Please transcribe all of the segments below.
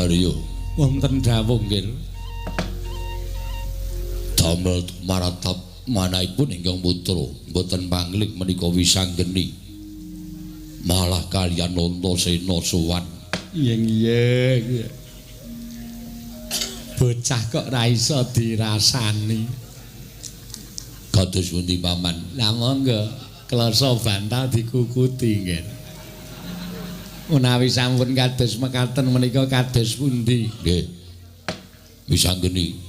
Arya. Wonten dawuh nggih. Damel maratap manahipun ingkang putra mboten pangling menika Wisanggeni. Malah kaliyan Antasena sowan. Iya iya. Bocah kok ra iso dirasani. Kados pundi paman? Lah monggo klasa bantal dikukuti nggih. Menawi sampun kados mekaten menika kados pundi? Nggih. Wisanggeni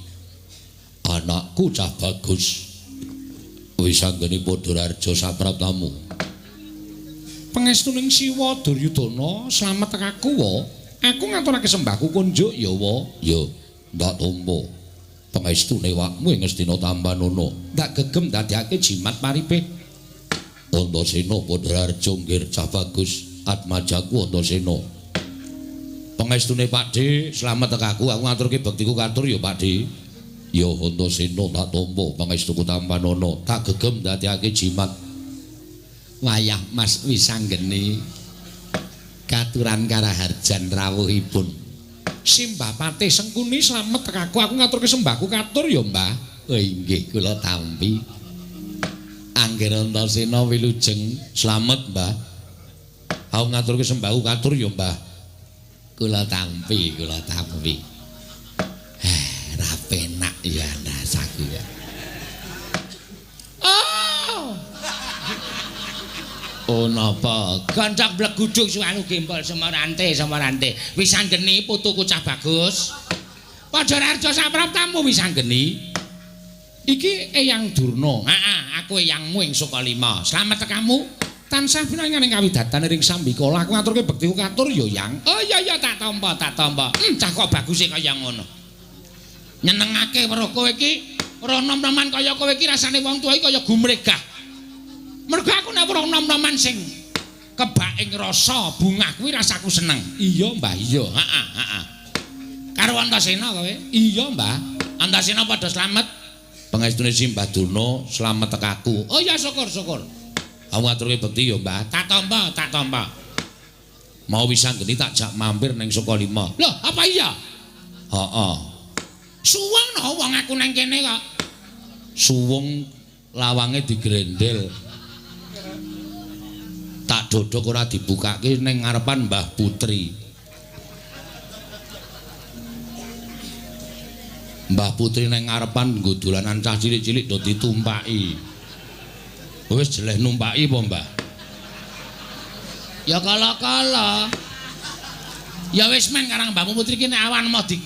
anakku cah bagus. Wisanggeni Padhararja sapraptamu. Pangestuning Siwa Duryudana slamet aku wa. Aku ngaturake sembahku kunjuk ya wa. Ya, ndak tampa. Pangestune wakmu ing Ngastina tampanana. Ndak gegem dadekake jimat paripe. Antasena Padhararja nggih cah bagus. Atmajaku Antasena. Pangestune Pakdhe slamet aku, aku ngaturke bektiku katur ya Pakdhe. Ya Antasena tak tampa pangestuku tampanana. Tak gegem dadekake jimat. Wayah Mas Wisanggeni katuran karaharjan rawuhipun. Simbah Patih Sengkuni slamet aku, aku ngaturke sembahku katur ya Mbah. Oh inggih kula tampi. Angger Antasena wilujeng slamet Mbah. Aku ngaturke sembahku katur ya Mbah. Kula tampi, kula tampi. Ra penak ya rasaku ya. Oh. Oh napa? Goncok bleguduk suwanu gempol semarante semarante. Wisanggeni putuku cah bagus. Padhararja sapraptamu Wisanggeni. Iki Eyang Durna. Heeh, aku eyangmu ing Sukalima. Slamet tekamu. Tansah pinangan ing kawidatan ring sambikala. Aku ngaturke bektiku katur ya, Yang. Oh iya iya tak tampa, tak tampa. Cah kok baguse kaya ngono. Nyenengake weruh kowe iki, weruh nom-noman kaya kowe iki rasane wong tuwa iki kaya gumregah. Mergo aku nek weruh nom-noman sing kebak ing rasa bungah kuwi rasaku seneng. Iya, Mbah, iya. Heeh, heeh. Karo Antasena kowe? Iya, Mbah. Antasena padha slamet. Pangestune Simbah Durna slamet tekaku. Oh iya syukur, syukur. Aku ngaturke bekti ya, Mbah. Tak tampa, tak tampa. Mau Wisanggeni tak jak mampir ning Sukalima. Loh, apa iya? Heeh. Suwung no wong aku nang kene kok. Suwung lawange digrendel. Tak dodok ora dibukake ning ngarepan Mbah Putri. Mbah Putri ning ngarepan nggo dolanan cah cilik-cilik do ditumpaki. Wis jeleh numpaki apa, Mbah? Ya kala-kala. Ya wis men karang Mbahmu Putri ki nek awan moh di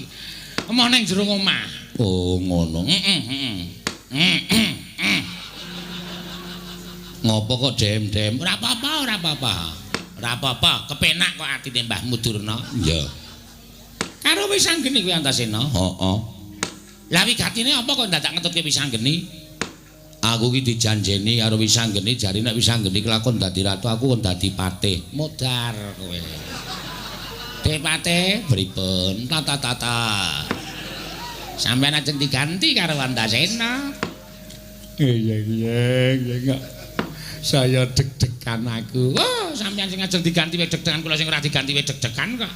moh ning jero omah. Oh, ngono. Heeh, heeh. Ngopo kok dem-dem? Ora apa-apa, ora apa-apa. Ora apa-apa, kepenak kok atine Mbahmu Durna. Iya. Karo Wisanggeni kuwi Antasena. Heeh. Lah wigatine apa kok dadak ngetutke Wisanggeni? Aku ki dijanjeni karo Wisanggeni, jare nek Wisanggeni kelakon dadi ratu, aku kon dadi patih. Modar kowe. Dek patih pripun? Tata-tata. Sampeyan ajeng diganti karo Antasena. Iya iya iya. Saya deg-degan aku. Oh, sampeyan sing ajeng diganti wis deg-degan, kula sing ora diganti wis deg-degan kok.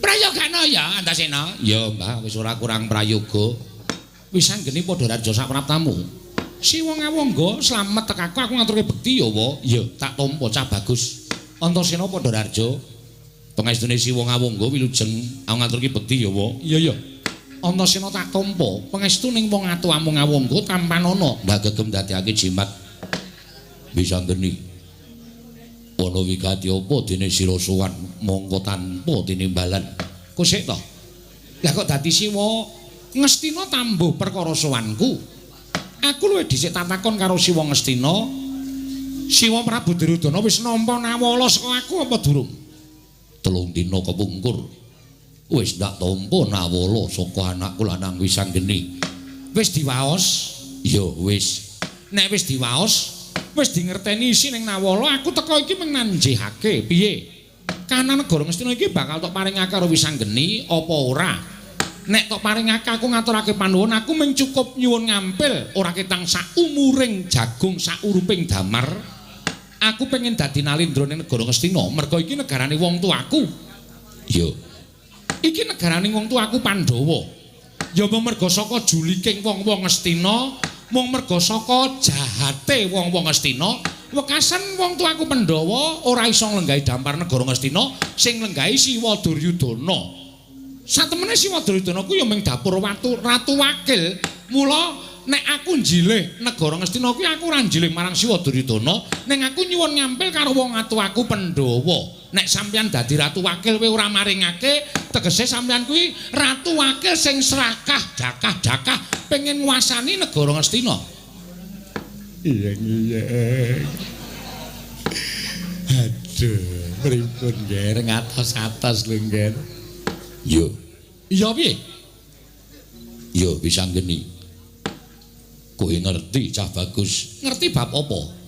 Prayogana ya Antasena? Ya, Mbah, wis ora kurang prayoga. Wisanggeni Padhararja sapraptamu. Siwa ngawangga slamet tekaku, aku ngaturke bekti ya wa. Ya, tak tampa cah bagus. Antasena Padhararja. Pangestune Siwa ngawangga wilujeng aku ngaturke bekti ya wa. Iya iya. Antasena tak tampa. Pangestuning wong atuwamu ngawangga tampanana. Ndak gegem dadekake jimat. Wisanggeni. Ana wigati apa dene sira sowan mongko tanpa tinimbalan. Kosek to? Lah kok dadi Siwa Ngastina tambuh perkara sowanku? Aku luwih dhisik tatakon karo Siwa Ngastina. Siwa Prabu Duryudana wis nampa nawala saka aku apa durung? 3 dina kepungkur wis ndak tampa nawala saka anakku lanang Wisanggeni. Wis diwaos? Ya wis. Nek wis diwaos, wis dingerteni isi ning nawala, aku teka iki mung nanjihake. Piye? Kahanan negara Ngastina iki bakal tok paringake karo Wisanggeni apa ora? Nek tok paringake aku ngaturake panuwun, aku mung cukup nyuwun ngampil ora ketang saumuring jagung sauruping damar. Aku pengen dadi nalindra ning negara Ngastina, merga iki negarane wong tuaku. Ya. Iki negarane wong tuaku Pandhawa. Ya mung merga saka juliking wong-wong Ngastina, mung merga saka jahate wong-wong Ngastina, wekasan wong tuaku Pandhawa ora iso nglenggahi dampar negara Ngastina, sing nglenggahi Siwa Duryudana. Satemene Siwa Duryudana kuwi ya mung dapur watu ratu wakil. Mula nek aku njilih negara Ngastina kuwi aku ora njilih marang Siwa Duryudana, ning aku nyuwun ngampil karo wong tuaku Pandhawa. Nek sampeyan dadi ratu wakil kowe ora maringake, tegese sampeyan kuwi ratu wakil sing serakah, jakah-jakah pengen nguasani negara Ngastina. Iya iya. Aduh, pripun nger ngatos-atos lho nger. Yo. Iya piye? Yo Wisanggeni. Kowe ngerti cah bagus. Ngerti bab apa?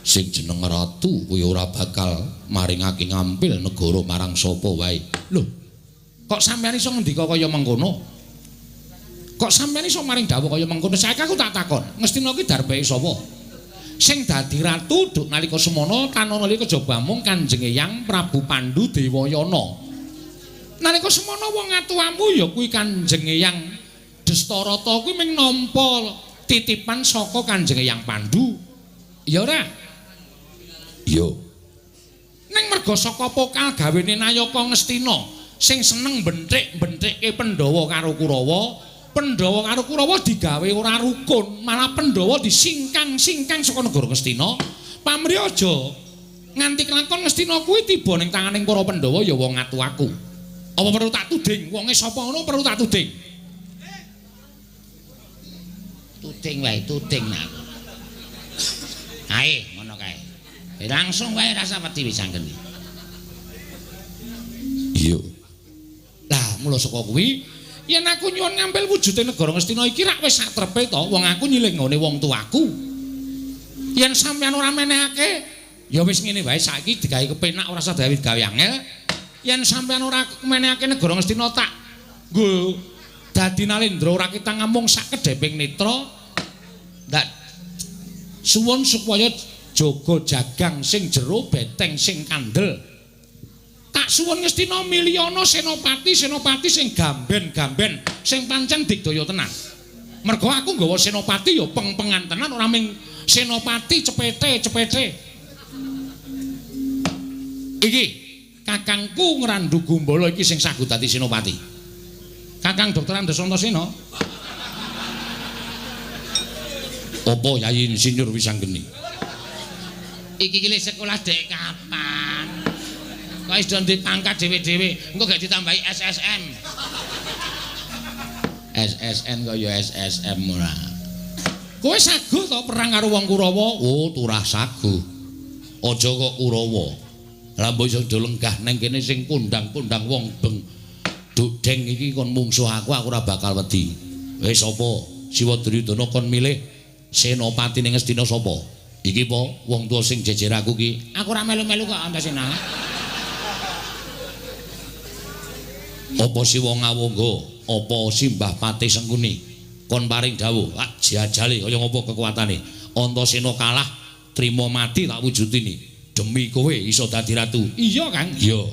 Sing jeneng ratu kuwi ora bakal maringake ngampil negara marang sapa wae. Lho, kok sampeyan iso ngendika kaya mengkono? Kok sampeyan iso maring dawuh kaya mengkono? Saiki aku tak takon, Ngastina ki darbeke sapa? Sing dadi ratu duk nalika semono tanana nalika kejaba mung Kanjeng Eyang Prabu Pandu Dewayana. Nalika semono wong atuamu ya kuwi Kanjeng Eyang Destarata kuwi mung nampa titipan saka Kanjeng Eyang Pandu. Ya ora? Iya. Ning merga saka pokal gawene Nayaka Ngastina sing seneng benthik-benthikke Pandhawa karo Kurawa, Pandhawa karo Kurawa digawe ora rukun, malah Pandhawa disingkang-singkang saka negara Ngastina. Pamrih aja nganti kelakon Ngastina kuwi tiba ning tanganing para Pandhawa ya wong atuaku. Apa perlu tak tuding? Wonge sapa ngono perlu tak tuding? Tuding wae, tuding nak. Ae, ngono kae. Langsung wae rasa wedi Wisanggeni. Iya. Lah, mula saka kuwi yen aku nyuwun ngampil wujude negara Ngastina iki rak wis sak trepe to, wong aku nyilih nggone wong tuaku. Yen sampeyan ora menehake, ya wis ngene wae saiki digawe kepenak ora usah digawe angel. Yen sampeyan ora menehake negara Ngastina tak nggo dadi Nalendra ora kita ngamung sak kedheping netra. Ndak suwun supaya jaga jagang sing jero beteng sing kandel. Tak suwun Ngastina milyana senopati-senopati sing gamben-gamben sing pancen digdaya tenan. Mergo aku nggawa senopati ya peng-pengan tenan ora ming senopati cepete-cepete. Iki kakangku Ngrandu Gumbala iki sing sagu dadi senopati. Kakang Dr. Andes Antasena. Apa Yayi Insinyur Wisanggeni? Iki ki sekolah dek kapan? Kok wis do pangkat dhewe-dhewe, engko gak ditambahi SSM. SSN kok ya SSM ora. Kowe saguh to perang karo wong Kurawa? Oh, turah saguh. Aja kok Kurawa. Lah mbok iso do lenggah nang kene sing kondang-kondang wong beng dudeng iki kon mungsuh aku, aku ora bakal wedi. Wis sapa? Siwa Duryudana kon milih senopati ning Ngastina sapa? Iki po wong tuwa sing jejer aku ki. Aku ora melu-melu kok Antasena. Apa Siwa Ngawangga? Apa Simbah Patih Sengkuni? Kon paring dawuh, lak jajale kaya ngopo kekuatane. Antasena kalah, trima mati tak wujudini. Demi kowe iso dadi ratu. Iya, Kang. Iya.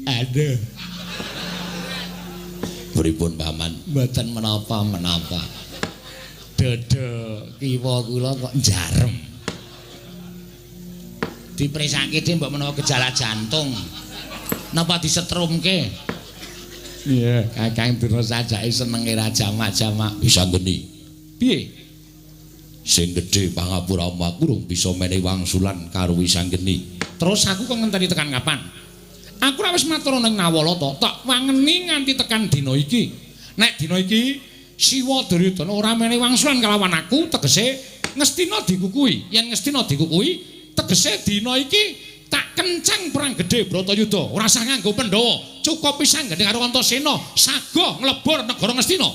Aduh. Pripun Paman? Mboten menapa-menapa. Dada kiwa kula kok njarem. Dipresake dhe mbok menawa gejala jantung. Napa disetrumke? Iya, Kakang Durna sajake senenge ra jamak-jamak. Wisanggeni. Piye? Sing gedhe pangapuramu aku rung bisa menehi wangsulan karo Wisanggeni. Terus aku kok ngenteni tekan kapan? Aku ora wis matur ning Nawala to, tak wangeni nganti tekan dina iki. Nek dina iki Siwa Duryudana ora menehi wangsulan kalawan aku, tegese Ngastina dikukui. Yen Ngastina dikukui, tegese dina iki tak kencang perang gedhe Bratayuda, ora usah nganggo Pandhawa, cukup pisan gandeng karo Antasena, sagoh nglebur negara Ngastina.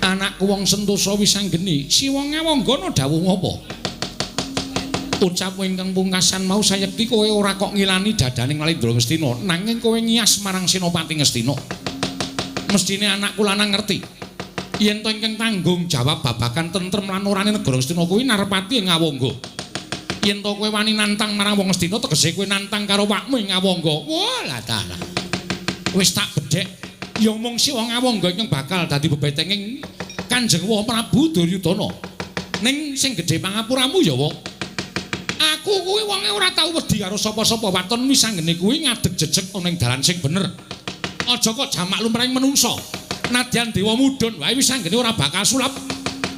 Anakku wong Sentosa Wisanggeni, Siwa Ngawanggana dawuh apa? Ucap ingkang pungkasan mau sayekti kowe ora kok ngilani dadaning Nalendra Ngastina, nanging kowe ngias marang Senopati Ngastina. Mestine anakku lanang ngerti yen to ingkang tanggung jawab babagan tentrem lan orane negara Ngastina kuwi Narpati ing Ngawangga. Yen to kowe wani nantang marang wong Ngastina, tegese kowe nantang karo wakmu ing Ngawangga. Wah, lah ta. Wis tak bedhek ya mung Siwa Ngawangga ingkang bakal dadi bebetenging Kanjeng Wa Prabu Duryudana. Ning sing gedhe pangapuramu ya, Wak. Aku kuwi wonge ora tau wedi karo sapa-sapa, waton Wisanggeni kuwi ngadeg jejeg ana ing dalan sing bener. Aja kok jamak lumrahing menungsa. Nadyan dewa mudhun wae Wisanggeni ora bakal sulap.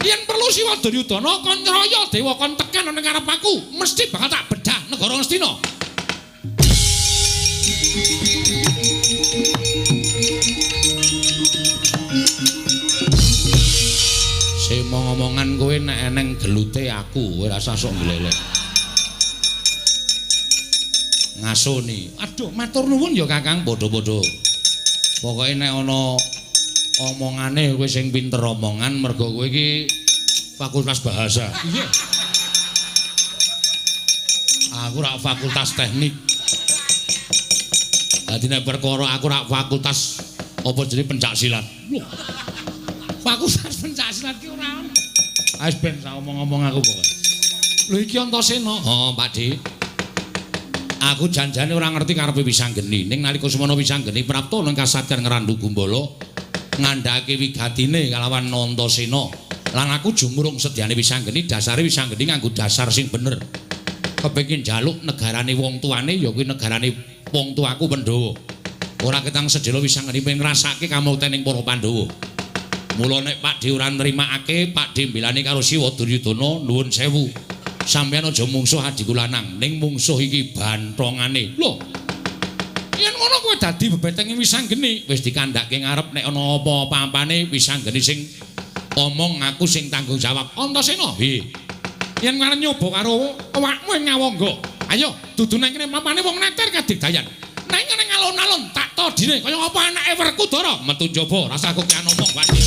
Yen perlu Siwa Duryudana kon ngraya dewa kon tekan ana ing ngarep aku, mesti bakal tak bedah negara Ngastina. Sing ngomongan kowe nek eneng gelute aku, kowe rasa sok nglelek. Ngasoni. Aduh, matur nuwun ya Kakang, padha-padha. Pokoke nek ana omongane kowe sing pinter omongan mergo kowe iki fakultas bahasa. Iya. Aku rak fakultas teknik. Dadi nek perkara aku rak fakultas apa jenenge pencak silat. Fakultas pencak silat ki ora ono. Wis ben sak omong-omong aku pokoke. Lho iki Antasena. Oh, Pak Dik. Aku janjane ora ngerti karepe Wisanggeni. Ning nalika semono Wisanggeni prapta nang kasatyan Ngrandu Gumbala ngandhake wigatine kalawan Antasena. Lan aku jumurung sedyane Wisanggeni, dasare Wisanggeni nganggo dasar sing bener. Kepengin njaluk negarane wong tuane ya kuwi negarane wong tuaku Pandhawa. Ora ketang sedhela Wisanggeni pengen ngrasake kamuktening para Pandhawa. Mula nek Pak Dhe ora nrimakake, Pak Dhe mbelani karo Siwa Duryudana, nuwun sewu. Sampeyan aja mungsuh adhiku lanang, ning mungsuh iki banthongane. Lho. Yen ngono kowe dadi bebetenge Wisanggeni, wis dikandhake ngarep nek ana apa-apane Wisanggeni sing omong aku sing tanggung jawab. Antasena, hi. Yen arep nyoba karo awakmu ing Ngawangga, ayo dudu nang kene papane wong neter kadigdayan. Nang ngene alon-alon tak todine kaya apa anake Werkudara metu njaba, rasa aku kian omong wae.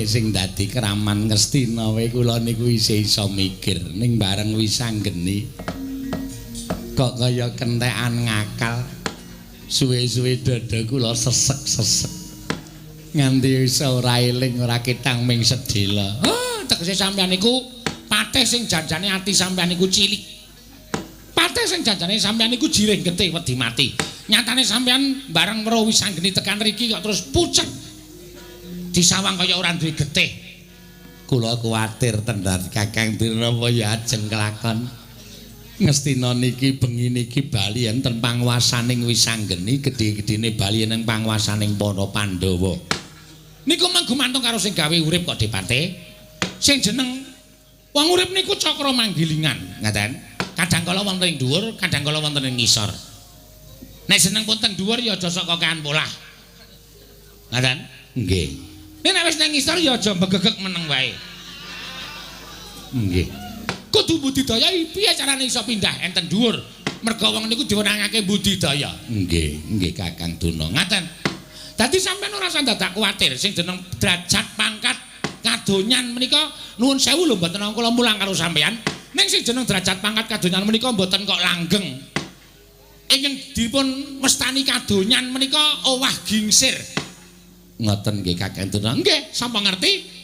Sing dadi keraman Ngastina wae kula niku isih iso mikir ning bareng Wisanggeni kok kaya kentekan ngakal, suwe-suwe dada kula sesek-sesek nganti iso ora eling ora ketang ming sedhela. Oh, tegese sampeyan niku patih sing janjane ati sampeyan niku cilik, patih sing janjane sampeyan niku jirih getih wedi mati. Nyatane sampeyan bareng weruh Wisanggeni tekan riki kok terus pucet disawang kaya ora duwe getih. Kula kuwatir tenan Kakang Durna apa ya ajeng kelakon. Ngastina niki bengi niki bali enten panguwasaning Wisanggeni, gedhe-gedhene bali enten panguwasaning para Pandhawa. Niku mung gumantung karo sing gawe urip kok Depate. Sing jeneng wong urip niku cakra manggilingan, ngaten. Kadang kala wonten ing dhuwur, kadang kala wonten ing ngisor. Nek seneng pun teng dhuwur ya aja sok kakean polah. Ngaten? Nggih. Nek wis nang ngisor ya aja mbegegek meneng wae. Nggih. Kudu budidaya piye carane iso pindah enten dhuwur? Merga wong niku diwenangake budidaya. Nggih, nggih Kakang Durna. Ngaten. Dadi sampeyan ora usah dadak kuwatir sing jeneng derajat pangkat kadonyan menika nuwun sewu lho mboten kula mulang karo sampeyan. Ning sing jeneng derajat pangkat kadonyan menika mboten kok langgeng. Ingkang dipun mestani kadonyan menika owah gingsir. Ngoten nggih Kakang Durna. Nggih, sapa ngerti?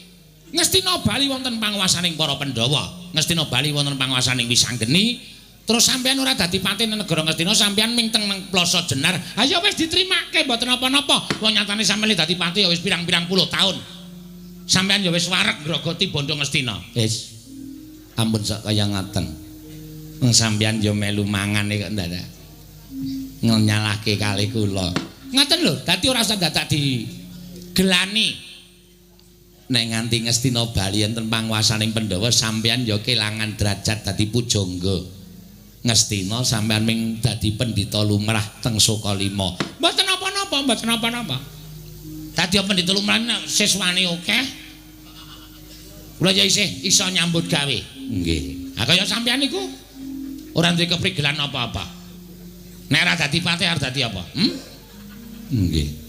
Ngastina bali wonten panguwasaning para Pandhawa, Ngastina bali wonten panguwasaning Wisanggeni, terus sampeyan ora dadi patih nang negara Ngastina, sampeyan ming teng Plaza Jenar. Ha ya wis ditrimake mboten napa-napa. Wong nyatane sampeyan dadi patih ya wis pirang-pirang puluh taun. Sampeyan ya wis wareg ngrogoti bondo Ngastina. Wis. Ampun sak kaya ngaten. Wong sampeyan ya melu mangan kok ndak. Nyalahke kalih kula. Ngaten lho, dadi ora usah dadak digelani. Nek nganti Ngastina bali enten panguwasaning Pandhawa sampeyan ya kelangan derajat dadi pujangga. Ngastina sampeyan ming dadi pendhita lumrah teng Sukalima. Mboten napa-napa, mboten napa-napa. Dadi pendhita lumrah nek siswane akeh. Kula ya isih iso nyambut gawe. Nggih. Ha kaya sampeyan niku ora duwe keprigelan apa-apa. Nek ora dadi patih arep dadi apa? Nggih.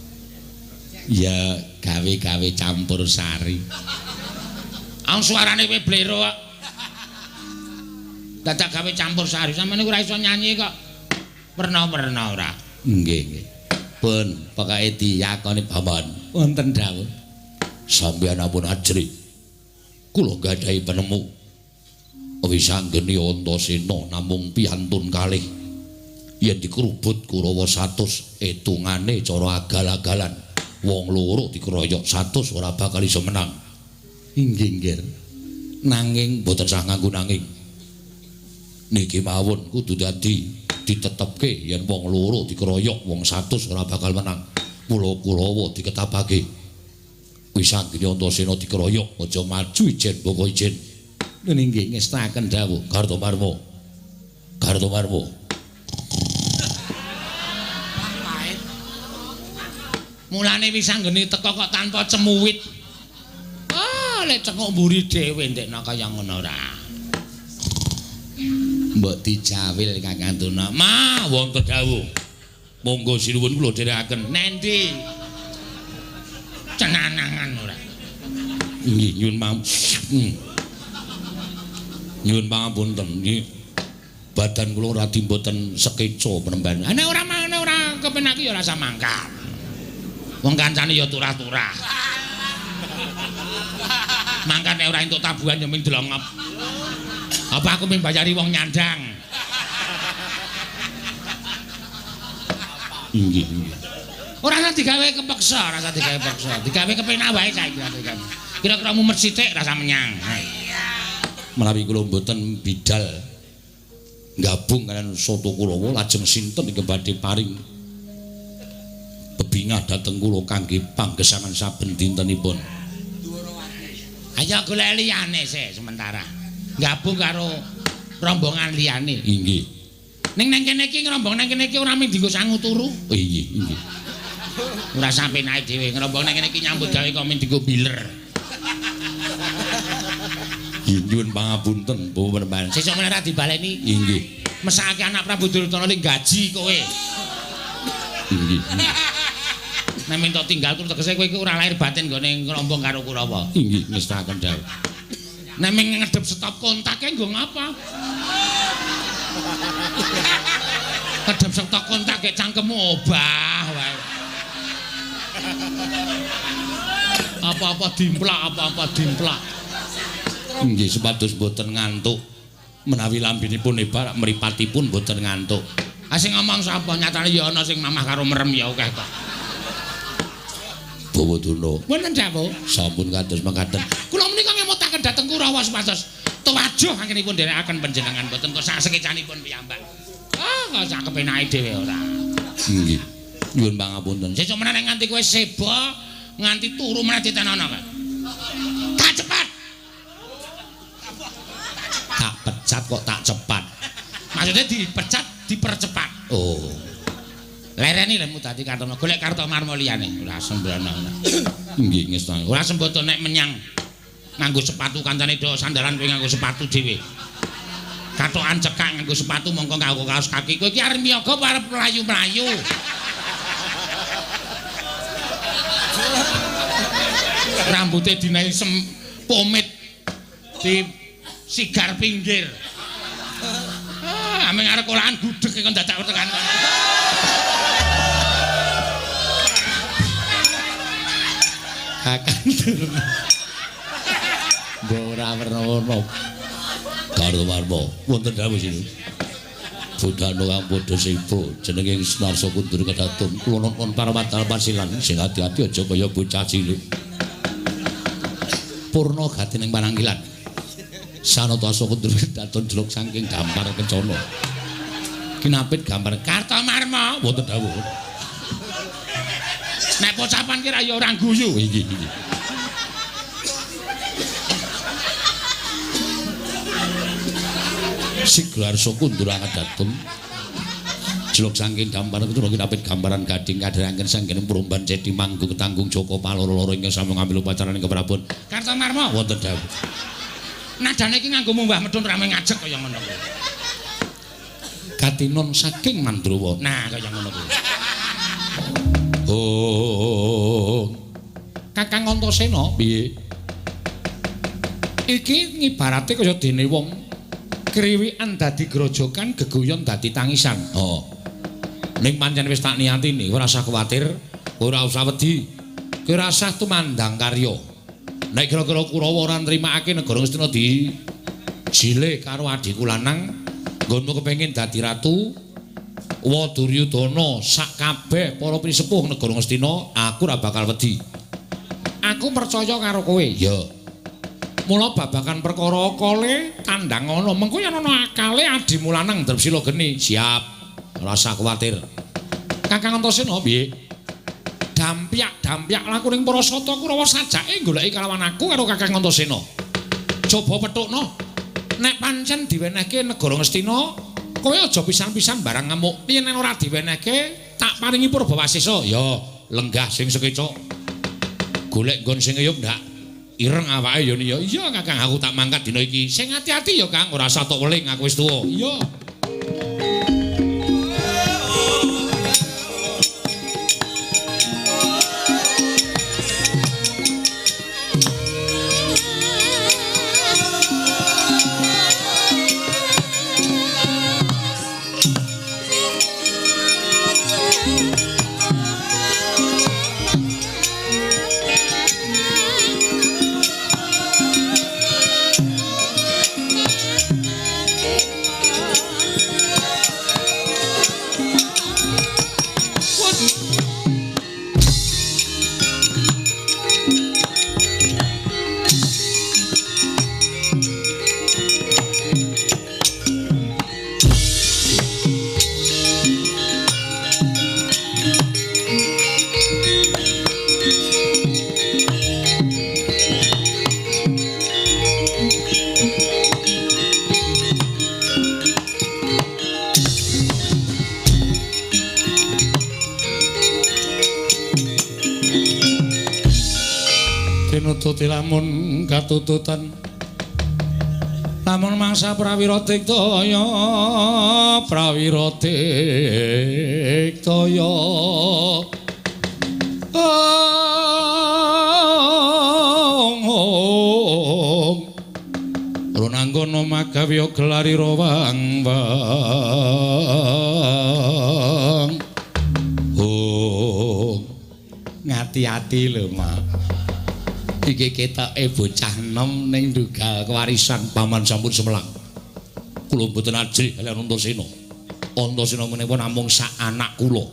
Ya gawe-gawe campur sari. Ang suarane kowe blero kok. Dadak gawe campur sari, sampeyan niku ora iso nyanyi kok. Werna-werna ora. Nggih, nggih. Pun pokoke diyakoni Paman. Wonten dawuh. Sampeyan ampun ajrih. Kula gadhahi penemu. Wisanggeni Antasena namung piyantun kalih. Yen dikrubut Kurawa 100 etungane cara agal-agalan. Wong loro dikeroyok 100 ora bakal iso menang. Inggih, nggih. Nanging mboten sah nganggo nanging. Niki mawon kudu dadi ditetepke yen wong loro dikeroyok wong 100 ora bakal menang. Mula Kurawa diketapake. Wisanggeni Antasena dikeroyok aja maju ijen boko ijen. Nggih, ngestaken dawuh Kartomarma. Kartomarma. Mulane Wisanggeni teka kok tanpa cemuwit. Ah, lek cenguk mburi dhewe ndekna kaya ngono ora. Mbok dijawil Kakang Durna. Ma, wonten dawuh. Monggo sinuwun kula dherekaken. Nendi? Cenanangan ora. Nggih, nyuwun nyuwun pangapunten nggih. Badan kula radi mboten sekeca penemban. Nek ora nek ora kepenak ya ora usah mangkat. Wong kancane ya turah-turah. Mangkat nek ora entuk tabuhan ya ming dlongop. Apa aku ming bayari wong nyandang? Nggih, nggih. Ora usah digawe kepeksa, ora usah digawe peksa. Digawe kepenak wae saiki. Kira-kira mumet sithik rasa menyang. Menawi kula mboten bidal gabung kalian Soto Kurawa lajeng sinten ingkang badhe paring bebingah dhateng kula kangge panggesangan saben dintenipun. Ayo golek liyane sik sementara. Gabung karo rombongan liyane. Inggih. Ning nang kene iki ngrombong nang kene iki ora mung dienggo sangu turu. Oh, inggih, inggih. Ora sampe naik dhewe ngrombong nang kene iki nyambut gawe kok mung dienggo biler. Nyuwun pangapunten, Bapak Penemban. Sesuk meneh ra dibaleni. Inggih. Mesake anak Prabu Duryudana li gaji kowe. Inggih. Nek minta tinggal terus tegese kowe iki ora lahir batin nggone ngrombong karo Kurawa. Inggih, ngestaken dawuh. Nek ming ngedep stop kontake nggo ngapa? Ngedep stop kontak gek cangkemmu obah wae. Apa-apa dimplak, apa-apa dimplak. Nggih, supados mboten ngantuk. Menawi lambinipun hebat, mripatipun mboten ngantuk. Ah sing ngomong sapa? Nyatane ya ana sing mamah karo merem ya akeh kok. Bawa Durna. Wonten dawuh. Sampun kados mekaten. Kula menika ngemutaken dhateng Kurawa supados Tuwajuh anggenipun nderekaken panjenengan mboten kok sak sekecanipun piyambak. Ah, kok sak kepenake dhewe ora. Nggih. Nyuwun pangapunten. Sesuk meneh nganti kowe seba, nganti turu meneh ditenono kowe. Tak cepat. Tak pecat kok tak cepat. Maksudnya dipecat, dipercepat. Oh. Lereni lemu dadi Kartono, golek Kartomarma liyane. Ora sembrono. Nggih, ngestoni. Ora sembodo nek menyang nganggo sepatu kancane do sandalan kowe nganggo sepatu dhewe. Katokan cekak nganggo sepatu mongko nganggo kaos kaki. Kowe iki arep miyaga apa arep mlayu-mlayu? Rambute dinaiki pomit di sigar pinggir. Ah, ameng arep olahan gudeg kok dadak tekan. Kakang Durna. Mbok ora werna-werna. Kartomarma wonten dawuh sini. Budhana kang padha sibuk jenenge Sunarsa Kundur kedatun kula nuwun paramatal pasilan sing ati-ati aja kaya bocah cilik. Purna gati ning panangkilan. Sanata asa kundur kedatun jeluk saking gampar kencana. Kinapit gambar Kartomarma wonten dawuh. Nek pocapan ki ra ya ora guyu. Inggih, inggih. Siglarsa kundur angedatun jeluk saking dampar kencana kinapit gambaran gading kadheranken sanggene promban ceti manggung ketanggung Joko paloro-loro ingkang sampun ngambil upacarane keprabon Kartomarma wonten dawuh. Nadane iki nganggo munggah medhun rame ngajek kaya ngono kuwi. Katinon saking Mandrawa. Nah, kaya ngono kuwi. Oh. Kakang Antasena piye? Iki ngibarate kaya dene wong kriwikan dadi grojokan, geguyon dadi tangisan. Oh. Ning pancen wis tak niatine, ora usah kuwatir, ora usah wedi. Kowe ora usah tumandang karya. Nek kira-kira Kurawa ora nrimakake negara Ngastina di jile karo adhiku lanang, nggonmu kepengin dadi ratu, wa Duryudana sak kabeh para pinisepuh negara Ngastina, aku ora bakal wedi. Aku percaya karo kowe. Ya. Mula babagan perkara akale tandang ana, mengko yen ana akale adhimu lanang Drepsila geni. Siap. Ora usah kuwatir. Kakang Antasena piye? Dampyak-dampyak laku ning para sata Kurawa sajake goleki kalawan aku karo Kakang Antasena. Coba pethukno. Nek pancen diwenehke negara Ngastina, kowe aja pisan-pisan barang ngamuk. Yen ora diwenehke, tak paringi Purbawasesa. Ya, lenggah sing sekeca. Golek nggon sing eyup ndak ireng awake ya ya. Iya Kakang, aku tak mangkat dina iki. Sing ati-ati ya Kang, ora usah tok weling aku wis tuwa. Iya. Tinututi lamun katututan lamun mangsa prawira diktaya prawira diktaya ong runanggono magawe gelari rawang wang oh ngati-ati lho Mak. Iki ketoke bocah enom ning ndugal kewarisan paman sampun semelang. Kula mboten ajrih kaliyan Antasena. Antasena menika namung sak anak kula.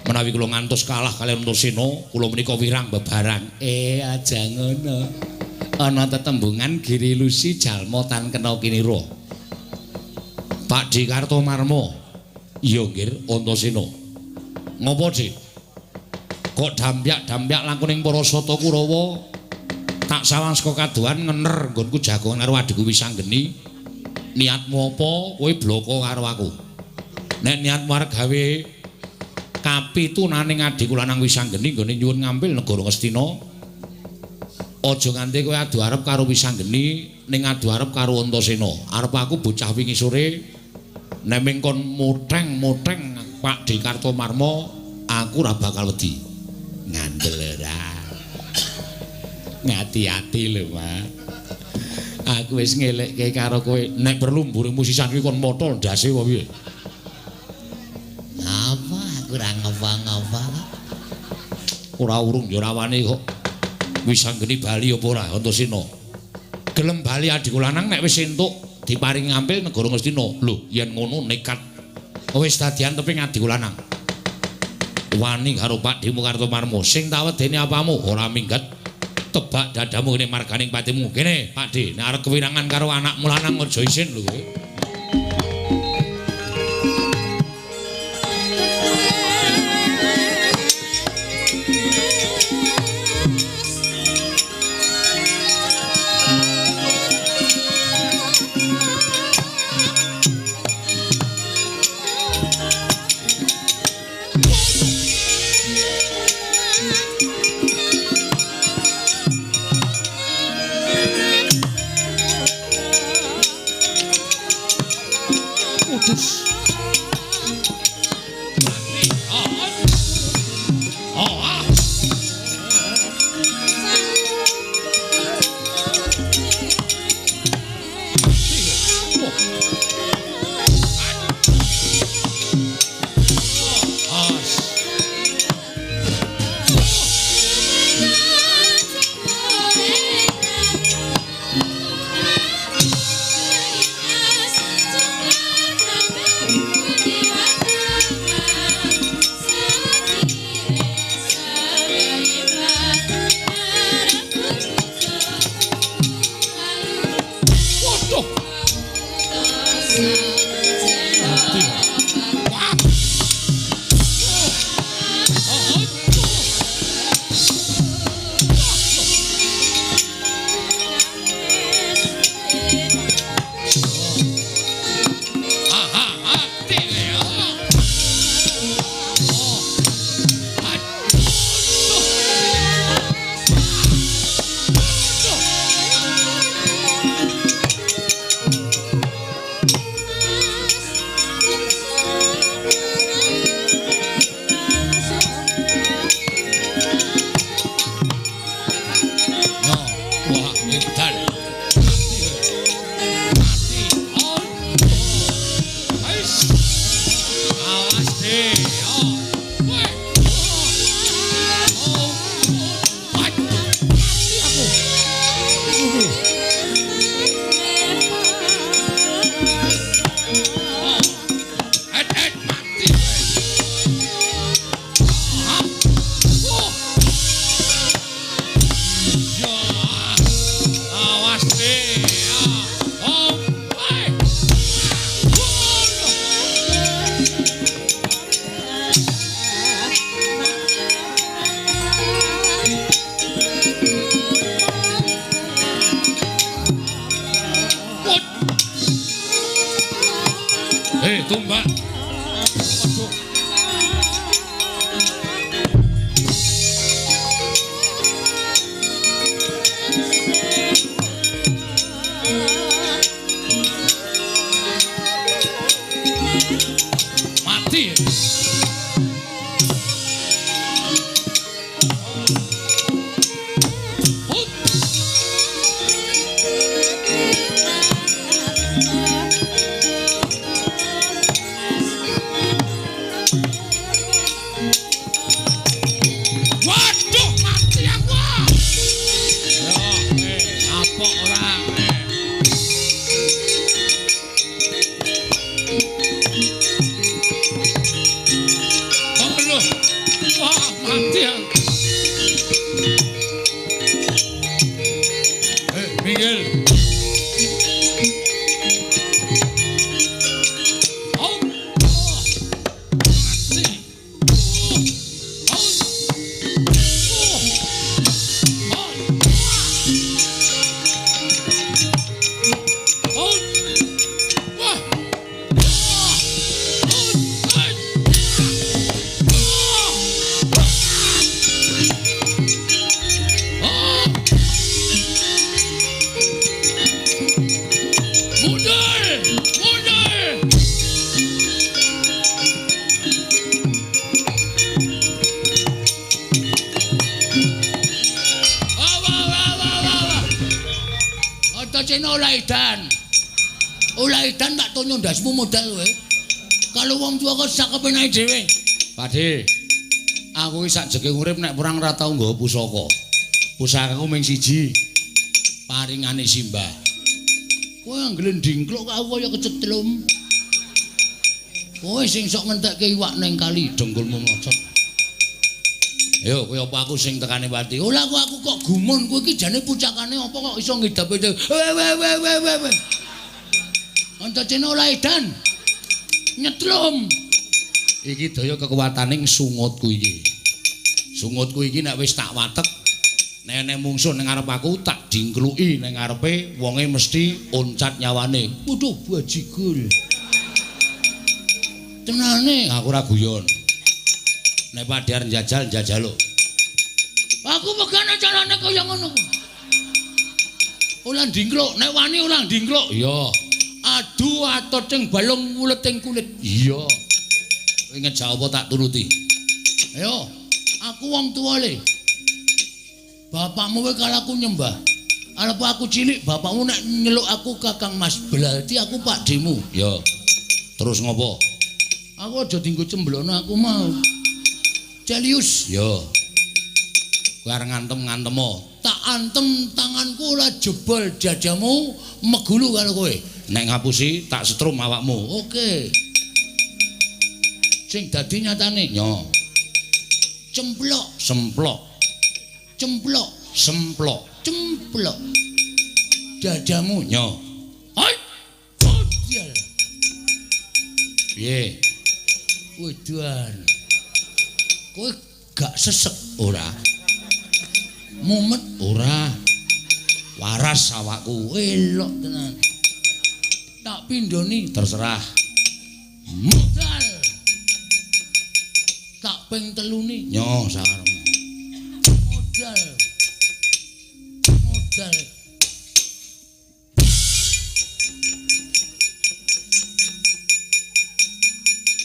Menawi kula ngantos kalah kaliyan Antasena, kula menika wirang bebarang. Aja ngono. Ana tetembungan Giri Lusi jalma tan kena kinira. Pakdhe Kartomarma. Iya nggih, Antasena. Ngopo, Dik? Kok dampyak-dampyak lakuning para sata Kurawa tak sawang saka kadohan ngener nggonku jagongan karo adhiku Wisanggeni. Niatmu apa? Kowe bloko karo aku. Nek niatmu arep gawe kapitunaning adhiku lanang Wisanggeni nggone nyuwun ngambil negara Ngastina, aja nganti kowe adu arep karo Wisanggeni ning adu arep karo Antasena. Arep aku bocah wingi sore nek ming kon moteng-moteng Pakdhe Kartomarma, aku ora bakal wedi. Ngandel ora. Ngati-ati lho, Pak. Aku wis ngelekke karo kowe nek perlu mburimu sisan kuwi kon motol ndase apa piye? Apa aku ora ngapa-ngapa. Ora urung ya ora wani kok. Wisanggeni bali apa ora Antasena? Gelem bali adhiku lanang nek wis entuk diparingi ngampil negara Ngastina. Lho, yen ngono nekat wis dadi anteping adhiku lanang. Wani karo Pakdhemu Kartomarma sing tak wedeni apamu ora minggat. Tebak dadamu kene marganing patimu. Kene, Pakdhe, nek arep kewirangan karo anakmu lanang aja isin lho kowe. Tumbak. Mati. Antasena ora edan. Ora edan tak tonyo ndasmu modal kowe. Kalau wong tua kok sak kepenake dhewe. Pakde, aku iki sak jeke urip nek perang ora tau nggawa pusaka. Pusakaku mung siji. Paringane simbah. Kowe anggere ndingkluk kok aku kaya kecetlum. Kowe sing sok ngentekke iwak ning kali dengkulmu mlocot. Ayo kowe apa aku sing tekane pati? Ora kok aku kok gumun kowe iki jane pucakane apa kok iso ngidape. We we we we we we. Antasena ora edan. Nyetlum. Iki daya kekuwataning sungutku iki. Sungutku iki nek wis tak watek, nek ana mungsuh ning ngarep aku tak dingkluki ning ngarepe wonge mesti oncat nyawane. Waduh bajigur. Tenane aku ora guyon. Nek padhar njajal njajal lho. Aku pegane carane kaya ngono. Ora ndingkluk, nek wani ora ndingkluk. Iya. Adu atoting balung wuleting kulit. Iya. Kowe ngejak apa tak turuti. Ayo, aku wong tuwa le. Bapakmu kowe karo aku nyembah. Arep aku cilik, bapakmu nek nyeluk aku Kakang Mas, berarti aku pakdemu. Iya. Terus ngopo? Aku aja dienggo cemblono aku mau. Celius. Iya. Kowe arep ngantem-ngantemo. Tak antem tanganku ora jebol dadamu megulu karo kowe. Nek ngapusi tak setrum awakmu. Oke. Sing dadi nyatane nyo. Cemplok, semplok. Cemplok, semplok, cemplok. Dadamu nyo. Hai. Bodial. Piye? Wedan. Kowe gak sesek ora? Mumet ora? Waras awakku, elok tenan. Tak pindhoni terserah. Modal. Tak ping teluni nyo sakarepmu. Modal. Modal.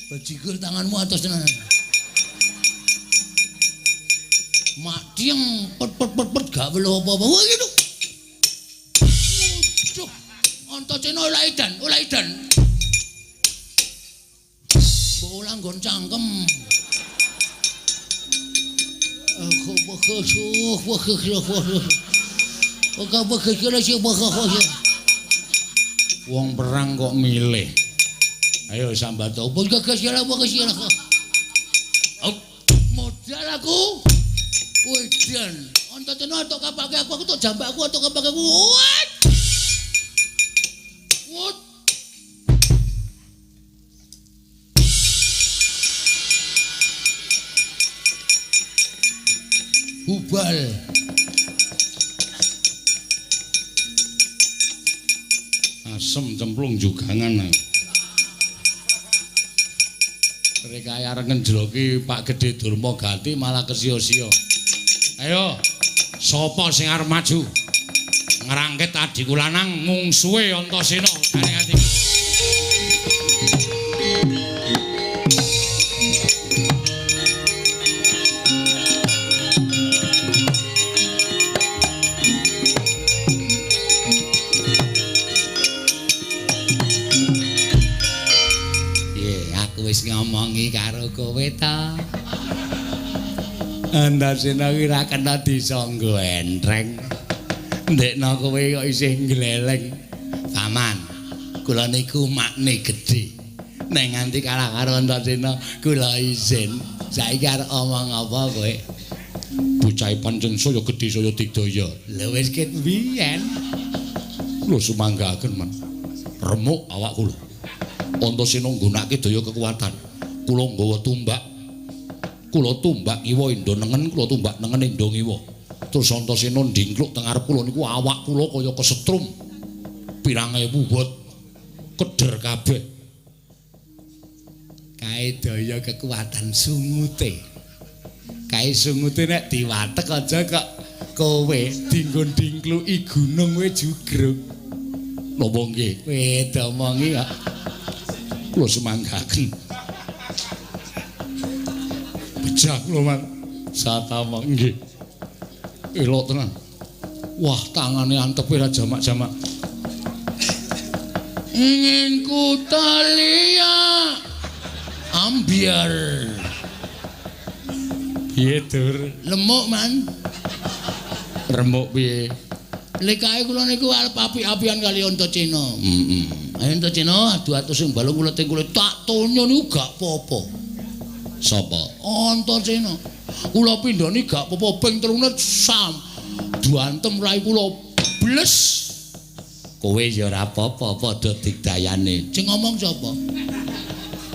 Bajigur tanganmu atos tenan. Mak dieng pet pet pet pet gak weluh apa-apa. Wah gitu. Waduh. Antasena ora edan, ora edan. Mbok ora nggon cangkem. Wong perang kok milih. Ayo sambat opo. Modal aku. Wedan. Antasena tok kapake aku, aku tok jambakku, tok kapake aku. What? What? Hubal. Asem cemplung jugangan. Mereka arep ngenjloki Pak Gedhe Durma Gati malah kesio-sio. Ayo, sapa sing arep maju? Ngrangkit adhiku lanang mungsuhe Antasena garing ati. Piye, aku wis ngomongi karo kowe ta. Antasena ki ora kena disangga entreng. Ndekno kowe kok isih ngleleng. Paman, kula niku makne gedhe. Nek nganti kalah karo Antasena, kula izin. Saiki arep omong apa kowe? Bocahe pancen saya gedhe saya digdaya. Lha wis ket biyen. Kula sumanggaken, Man. Remuk awak kula. Antasena nggunakake daya kekuatan. Kula nggawa tumbak. Kula tumbak ngiwa endo nengen, kula tumbak nengen endo ngiwa. Terus Antasena ndingkluk teng ngarep kula niku awak kula kaya kesetrum. Pirang ewu wot keder kabeh. Kae daya kekuatan sungute. Kae sungute nek diwatek aja kok kowe dinggo ndingkluki gunung kowe jugruk. Napa nggih? Kowe domongi kok. Kula semanggaken. Bejah kula, Man. Satama nggih. Elok tenan. Wah, tangane antepe ra jamak-jamak. Ingin ku talia ambiar. Piye, Dur? Lemuk, Man. Remuk piye? Lekae kula niku arep api-apian kali Antasena. Heeh. Ayo Antasena adu-adu sing balung kula teng kula tak tonyo niku gak apa-apa. Sapa? Antasena. Kula pindhani gak apa-apa ping telune sam. Duantem rai kula bles. Kowe ya ora apa-apa padha digdayane. Sing ngomong sapa?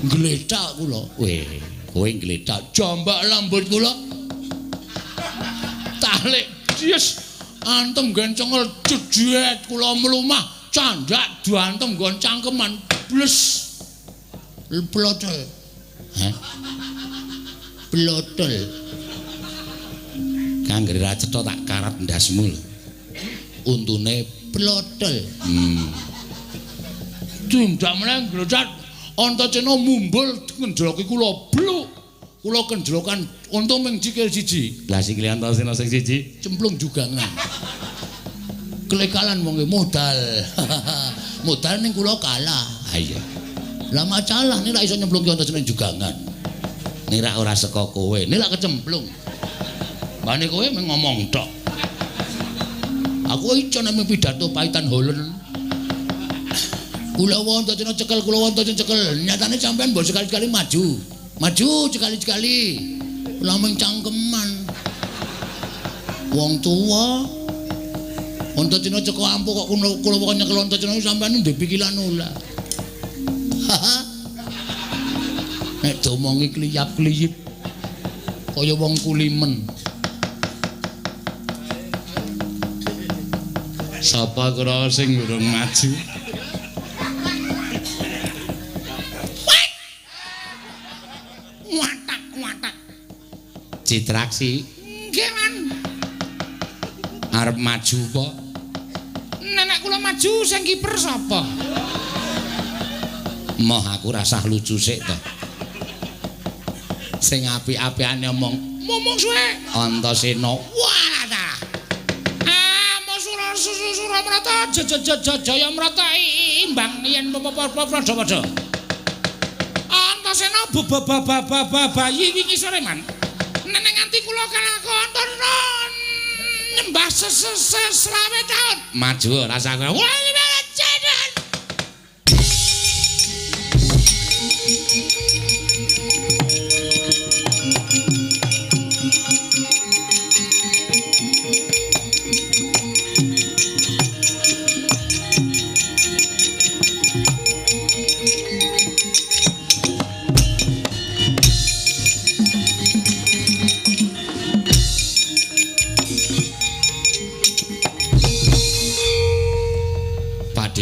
Nglethak kula. Weh, kowe nglethak jambak lambut kula. Talik yes antem nggen cengel jejet kula mlumah candhak diantem nggon cangkeman bles. Plotol. Hah? Plotol. Kangger ra cetha tak karat ndasmu lho. Untune plotol. Tindak meneh nglecat Antasena mumbul ngenjloki kula bluk. Kula kenjlokan unta ming sikil siji. Lah sikile Antasena sing siji cemplung jugangan. Klekalan wonge modal. Modal ning kula kalah. Ha iya. Lah macalah nek ra iso nyemplungke Antasena jugangan. Nek ra ora saka kowe, nek ra kecemplung. Mbane kowe mung ngomong tok. Aku iso nek pidato paitan holen. Kula Antasena cekel, kula Antasena cekel. Nyatane sampean mbok sekali-sekali maju. Maju sekali-sekali. Kula mung cangkeman. Wong tuwa. Antasena ceko ampuh kok kula kok nyekel Antasena sampean ndek pikiran ora. Nek domongi kliyap-kliyip kaya wong kulimen. Sapa kira sing urung maju? Watak-watak. Citraksi. Nggih, Man. Arep maju apa? Nek kula maju sing kiper sapa? Moh aku rasah lucu sik to. Sing apik-apikane omong, ngomong suwe. Antasena. Walah ta. Ah, Sura Suramarta Jayamrata imbang yen padha-padha. Antasena bayi wingi sore, Man. Nek nganti kula kalah Antasena nyembah selawe taun. Maju rasah. Wah,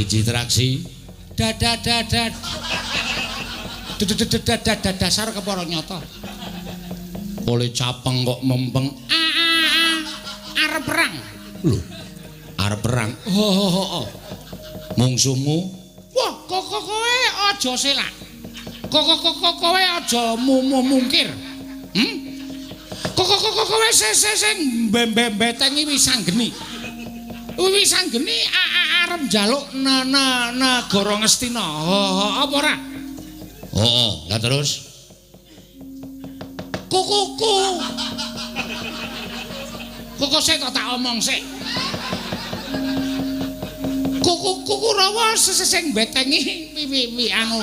Citraksi dada dasar kepara nyata. Oleh capeng kok mempeng. Arep perang. Lho, arep perang. Mungsuhmu? Wah, kok kowe aja selak. Kok kowe aja mungkir. Kok kowe sing mbetengi Wisanggeni. Wisanggeni arep njaluk negara Ngastina. Apa ora? Heeh, lah terus kukuku. Koko sik kok tak omong sik. Kuku Kurawa sing mbetengi wi anu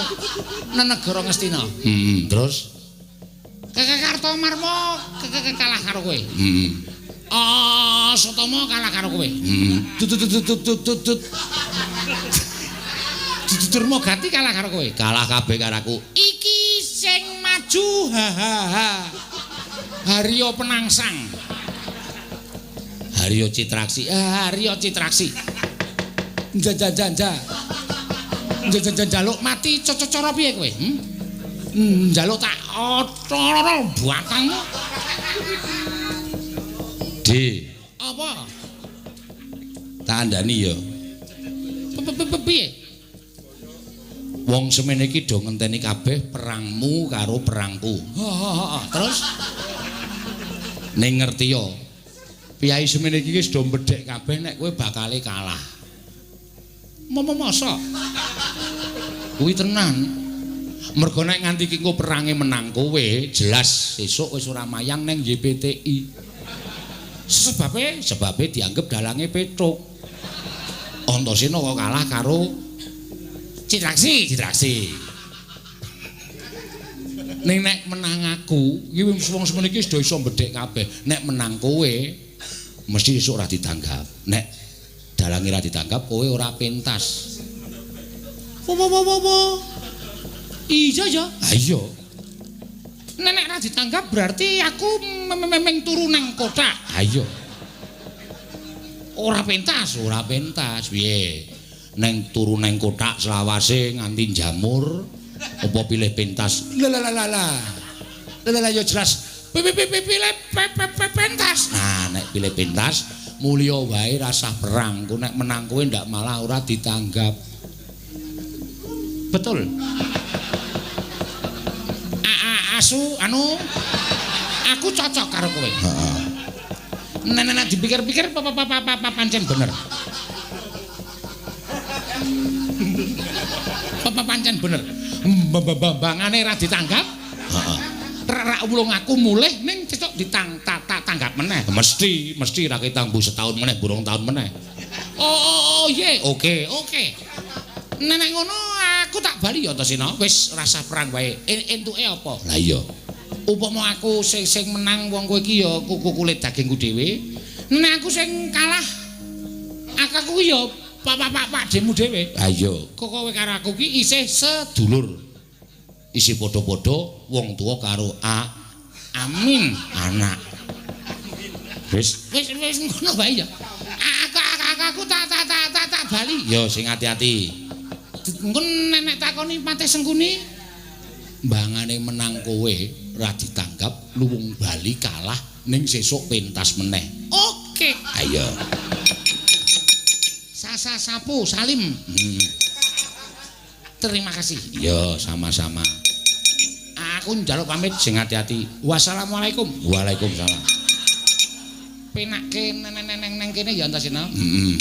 negara Ngastina. Heeh, terus Kartomarma kalah karo kowe. Heeh. Sutomo kalah karo kowe. Heeh. Tut. Durmagati kalah karo kowe. Kalah kabeh karo aku. Iki sing maju ha ha ha. Haryo Penangsang. Haryo Citraksi. Haryo Citraksi. Njajajanja. Njaluk mati cara piye kowe? Njaluk tak otoro batangmu. D. Apa? Tak andani ya. Piye? Wong semene iki do ngenteni kabeh perangmu karo perangku. Heeh, terus ning ngerti ya. Piyai semene iki wis do mbedhek kabeh nek kowe bakale kalah. Mosok. Kuwi tenan. Mergo nek nganti ki engko perange menang kowe, jelas sesuk wis ora mayang neng YPTI. Sebabe, sebabe dianggep dalange Petruk. Antasena kok kalah karo Citraksi, Citraksi. Ning nek menang aku, iki wong semene iki wis do iso mbedhek kabeh. Nek menang kowe mesti esuk ora ditanggap. Nek dalange ora ditanggap, kowe ora pentas. Wo wo wo wo. Iya ya. Ha iya. Nek nek ora ditanggap berarti aku memeng turu nang kotak. Ha iya. Ora pentas, ora pentas. Piye? Neng turu nang kotak selawase nganti jamur apa pilih pentas? Lah lah lah lah. Lah lah ya jelas. Pilih pentas. Nah, nek pilih pentas mulya wae rasah perang. Ku nek menang kowe ndak malah ora ditanggap. Betul. Asu anu aku cocok karo kowe. Heeh. Nek dipikir-pikir apa pancen bener. Apa pancen bener. Bambangane ra ditanggap. Heeh. Rak wulung aku mulih ning cecok ditang tanggap meneh. Mesti mesti ra ketangbu setahun meneh, burung tahun meneh. Oh iya, oke oke. Nek ngono aku tak bali ya Antasena. Wis rasah perang wae. Entuke apa? Lah iya. Upama aku sing menang wong kowe iki ya kuku kulit dagingku dhewe. Nek aku sing kalah aku ya pak demu dhewe. Ha iya. Kok kowe karo aku ki isih sedulur. Isih padha-padha wong tuwa karo amin anak. Wis wis wis ngono wae ya. Aku tak bali. Ya sing ati-ati. Engko nenek takoni Patih Sengkuni mbangane menang kowe ora ditanggap luwung bali kalah ning sesuk pentas meneh. Oke. Ayo. Sasa sapu salim. Terima kasih. Ya sama-sama. Aku njaluk pamit sing ati-ati. Wassalamualaikum. Waalaikumsalam. Penakke neneng neng kene ya Antasena. Heeh.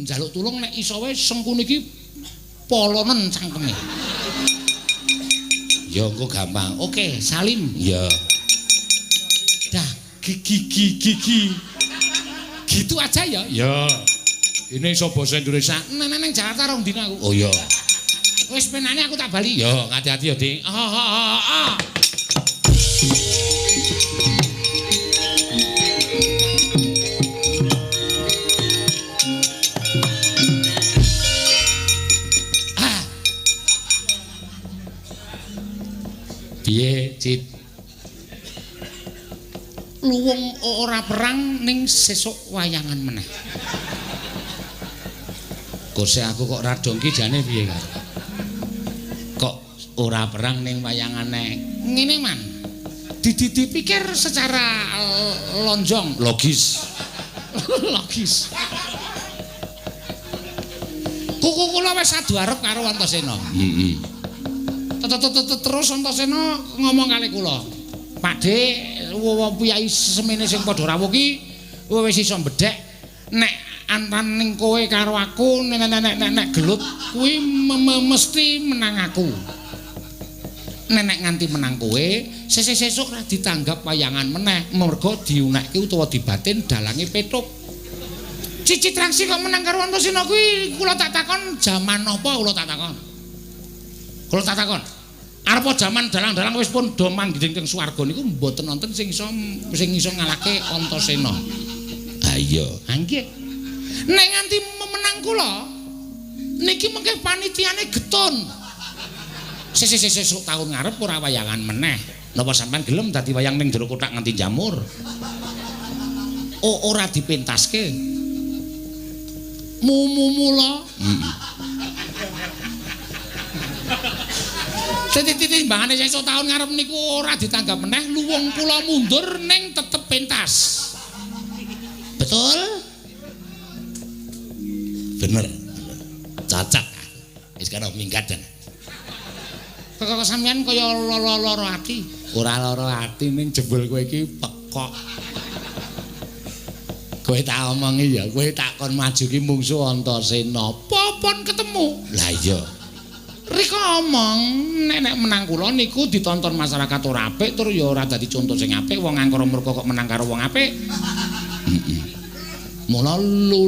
Njaluk tulung nek iso wae Sengkuni iki polonen cangkeme. Ya engko gampang. Oke, salim. Ya. Dah, gigi gigi gigi. Gitu aja ya. Ya. Ini iso basa Indonesia. Neng neng Jakarta rong dina aku. Oh iya. Wis penane aku tak bali. Ya, hati-hati ya, Ding. Ah. Piye, Cit? Luwung ora perang ning sesuk wayangan meneh. Kose aku kok radong ki jane piye karo? Kok ora perang ning wayangane? Ngene, Man. Dipikir secara lonjong, logis. Logis. Kuku kula wis adu arep karo Antasena. Heeh. Terus Antasena ngomong kali kula. Pakde, wong piyai semene sing padha rawuh ki wis iso mbedhek nek antaning kowe karo aku nek gelut kuwi mesti menang aku. Nek nganti menang kowe, sesuk ora ditanggap wayangan meneh, mergo diunekke utawa dibatin dalange Petruk. Citraksi kok menang karo Antasena kuwi kula tak takon jaman apa kula tak takon. Kula tak takon. Arep jaman dalang-dalang wis pun do manggih teng swarga niku mboten wonten sing iso ngalahke Antasena. Ha iya. Ha nggih. Nek nganti menang kula niki mengke panitiane getun. Sesuk taun ngarep ora wayangan meneh. Napa sampean gelem dadi wayang ning jero kothak nganti jamur? Oh ora dipentaske. Mumula. Heeh. Titik-timbangane sesuk taun ngarep niku ora ditanggap meneh, luwung kula mundur ning tetep pentas. Betul? Bener. Cocok. Wis kana minggat jan. Kok sampean kaya lara ati? Ora lara ati ning jebul kowe iki pekok. Kowe tak omongi ya, kowe tak kon maju ki mungsu Antasena. Popon ketemu. Lah iya. Rika omong nek menang kula niku ditonton masyarakat ora apik tur ya ora dadi conto sing apik wong angkara murka kok menang karo wong apik. Mula lu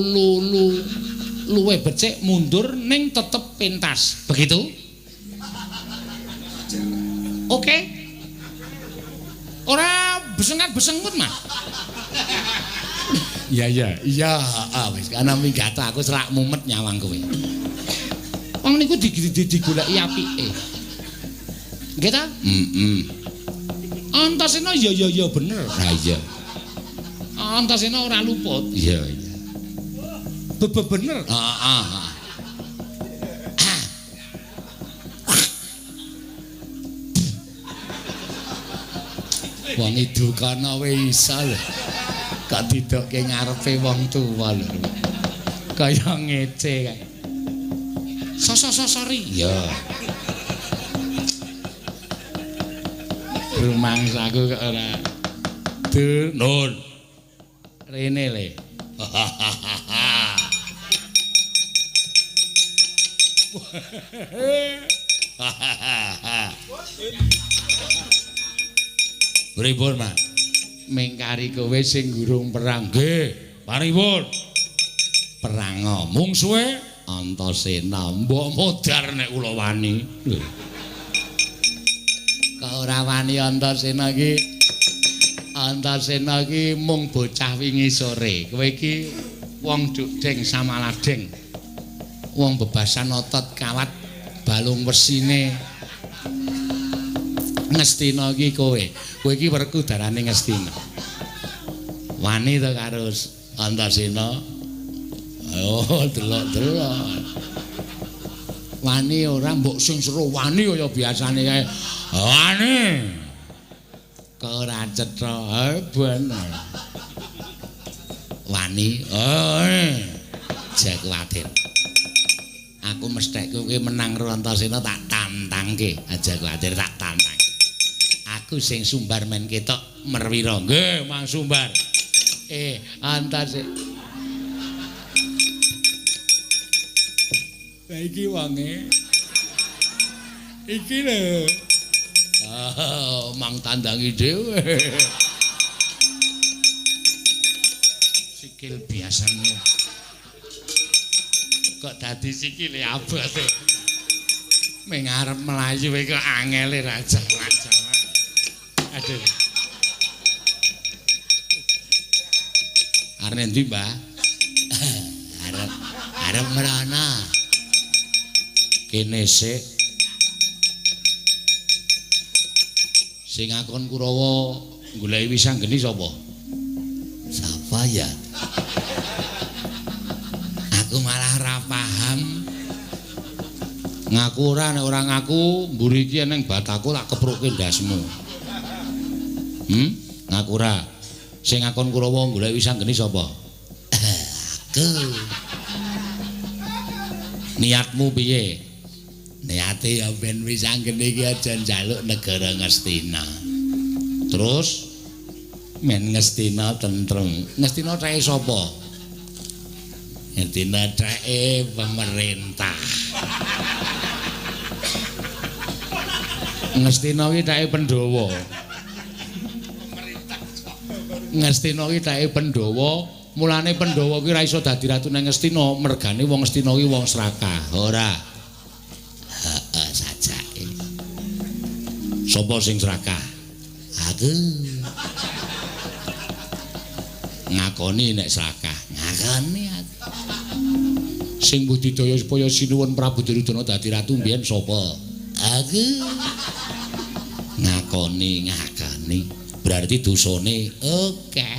luwe becik mundur ning tetep pentas. Begitu? Oke. Ora besengat-besengut, Mas. Iya, wis ana minggat aku selak mumet nyawang kowe. Wong niku digoleki apike. Nggih ta? Heeh. Antasena ya bener. Ha iya. Antasena ora luput. Iya iya. Bener. Heeh. Wong idukana wae iso lho. Kok didokke ngarepe wong tuwa lho. Kaya ngece kae. Sosok-sosori. Iya. Rumangsaku kok ora. Dur, nun. Rene le. Pripun, Mas? Mengkari kowe sing gurung perang. Nggih, paripun. Perang mungsuhe Antasena. Mbok modar nek kula wani. Lho. Kok ora wani Antasena iki? Antasena iki mung bocah wingi sore. Kowe iki wong dukdeng samaladeng. Wong bebasan otot kawat balung wesine. Ngastina iki kowe. Kowe iki werkudarane Ngastina. Wani to karo Antasena? Oh, delok-delok. Wani ora mbok sing seru wani kaya biasane kae. Wani. Kok ora cetha, bener. Wani. Oh. Aja kuwatir. Aku mesthek kowe menang karo Antasena tak tantangke. Aja kuwatir tak tantang. Aku sing sumbar men ketok merwira. Nggih, Mang Sumbar. Antasena. Lah iki wonge. Iki lho. Ah, mang tandangi dhewe. Sikil biasane. Kok dadi sikile abot. Ming arep mlayu kok angele ra jawak-jawak. Aduh. Arep endi, Mbah? Arep mrana. Kene sik. Sing ngakon Kurawa goleki Wisanggeni sapa? Sapa ya? Aku malah ora paham. Ngaku ora, nek ora ngaku mburi iki eneng bataku tak keprukke ndasmu. Ngaku ora. Sing ngakon Kurawa goleki Wisanggeni sapa? Aku. Niatmu piye? Niate ya ben Wisanggeni iki aja njaluk negara Ngastina. Terus men Ngastina tentrem. Ngastina treke sapa? Ngastina treke pemerintah. Ngastina iki treke Pandhawa. Ngastina iki treke Pandhawa. Mulane Pandhawa ki ora iso dadi ratu nang Ngastina, mergane wong Ngastina ki wong srakah. Ora. Heeh, sajake. Sapa sing srakah? Aku. Ngakoni nek srakah. Ngakoni aku. Sing budidaya supaya Sinuwun Prabu Duryudana dadi ratu mbiyen sapa? Aku. Ngakoni, ngakoni. Berarti dosane akeh.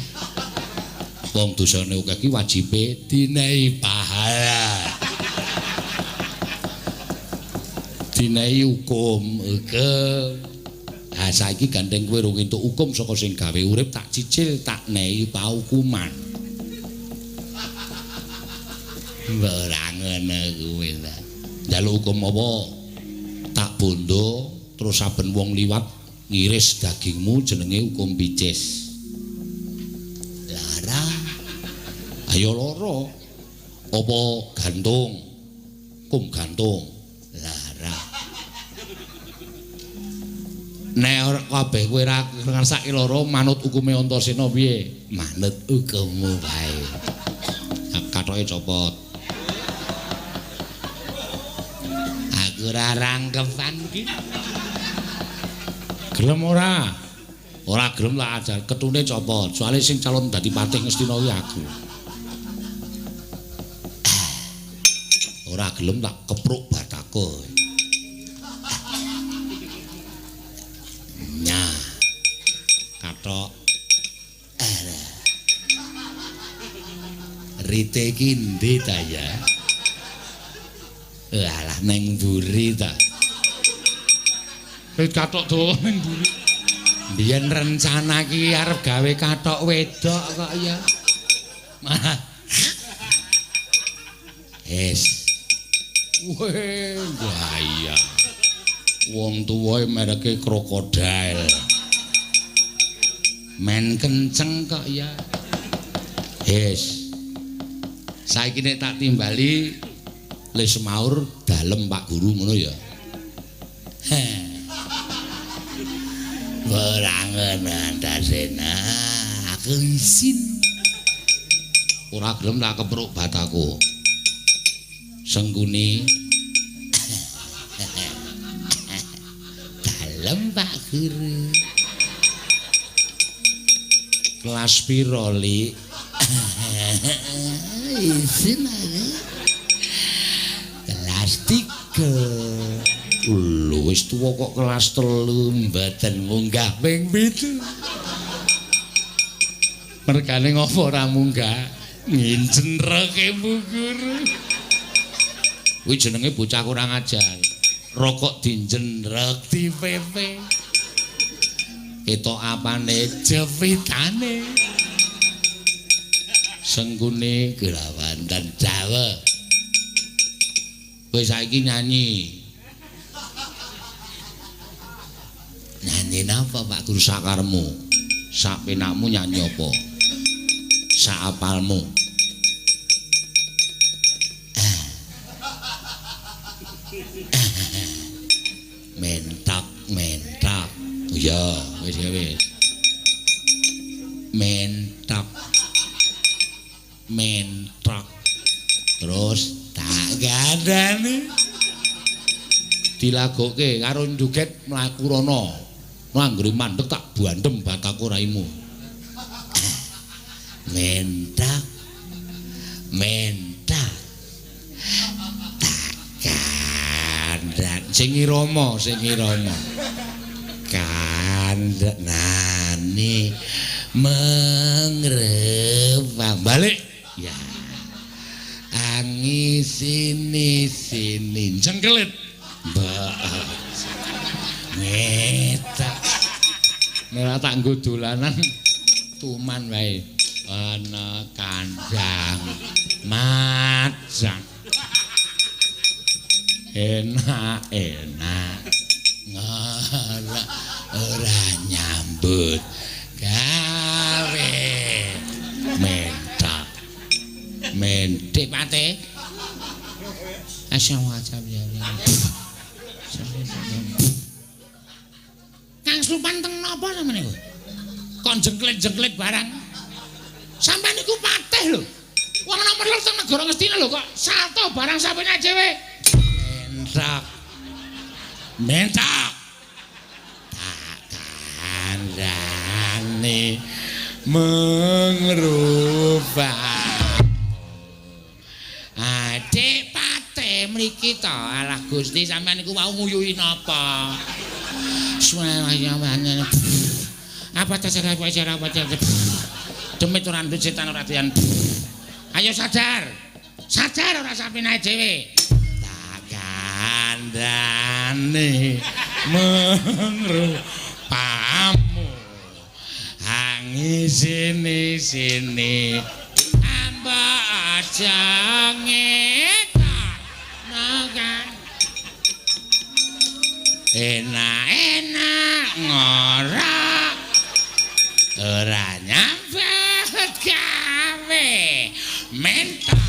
Wong dosane akeh ki wajibe dinehi pahala. Dinehi hukum. Hukum. Ha saiki gandeng kowe rung entuk hukum saka sing gawe urip tak cicil tak nehi paukuman. Mbok ora ngono kuwi ta. Njaluk hukum apa? Tak bondo terus saben wong liwat ngiris dagingmu jenenge hukum picis. Lara. Ayo lara. Apa gantung? Hukum gantung. Lara. Nek ora kabeh kowe ora ngersake loro manut hukume Antasena piye? Manut hukummu wae. Kathoke copot. Aku ora rangkepan iki. Gelem ora? Ora gelem tak ajar ketune copot. Soale sing calon dadi patih Ngastina kuwi aku. Ora gelem tak kepruk batako. Nyah. Kathok. Rite iki endi ta ya? Alah neng mburi ta. Rit kathok dawa neng mburi. Biyen rencana iki arep gawe kathok wedok kok ya. Malah. Es. Weh, bahaya. Wong tuwa mereke krokodil. Men kenceng kok ya. Es. Saiki nek tak timbali le semaur dalem Pak Guru ngono ya. Ora ngono Antasena, aku isin. Ora gelem tak kepruk bataku. Sengkuni. Dalem Pak Guru. Kelas piro, Li? Isin aku. Kelas 3. Lho wis tuwa kok kelas 3 mboten munggah ping 7. Mergane ngopo ora munggah? Ngincenreke Bu Guru. Kuwi jenenge bocah kurang ajar. Rokok dinjenrek di PP. Ketok apane jepitane. Sengkune Gerawantan Jawa. Kowe saiki nyanyi. Nyanyi napa Pak Guru sakarmu? Sak penakmu nyanyi apa? Sak apalmu. Mentak, mentak. Iya, wis wis. Mentak. Mentak. Terus tak gandani. Dilagokke karo njuget mlaku rono. Anggere mandeg tak bandem bataku raimu. Mentak. Mentak. Tak kandhan sing irama, sing irama. Kandhanane mengrepang balik. Ya. Angi sini sini jengkelit. Mbak. Ngetak. Nek tak nggo dolanan tuman wae. Ana kandang majang. Enak enak. Ora ora nyambut gawe. Mentak. Mentik pate. Kang Slupan teng napa sampeyan niku? Kon jengklit-jengklit barang. Sampeyan niku patih lho. Wong nomor loro teng negara Ngastina lho kok salto barang sampeyan dhewe. Mentak. Mentak. Tak kandhane mengrubah. Adik patih mriki to. Alah Gusti sampeyan niku wau nguyuhi napa? Apa cara apa cara demit ora ndut setan ora doyan. Ayo sadar. Sadar ora sampeyan dhewe. Tak kandhane mengrupamu. Angi sini sini amba aja ngetak nakan. Enak-enak ngorak ora nyambut gawe. Mentak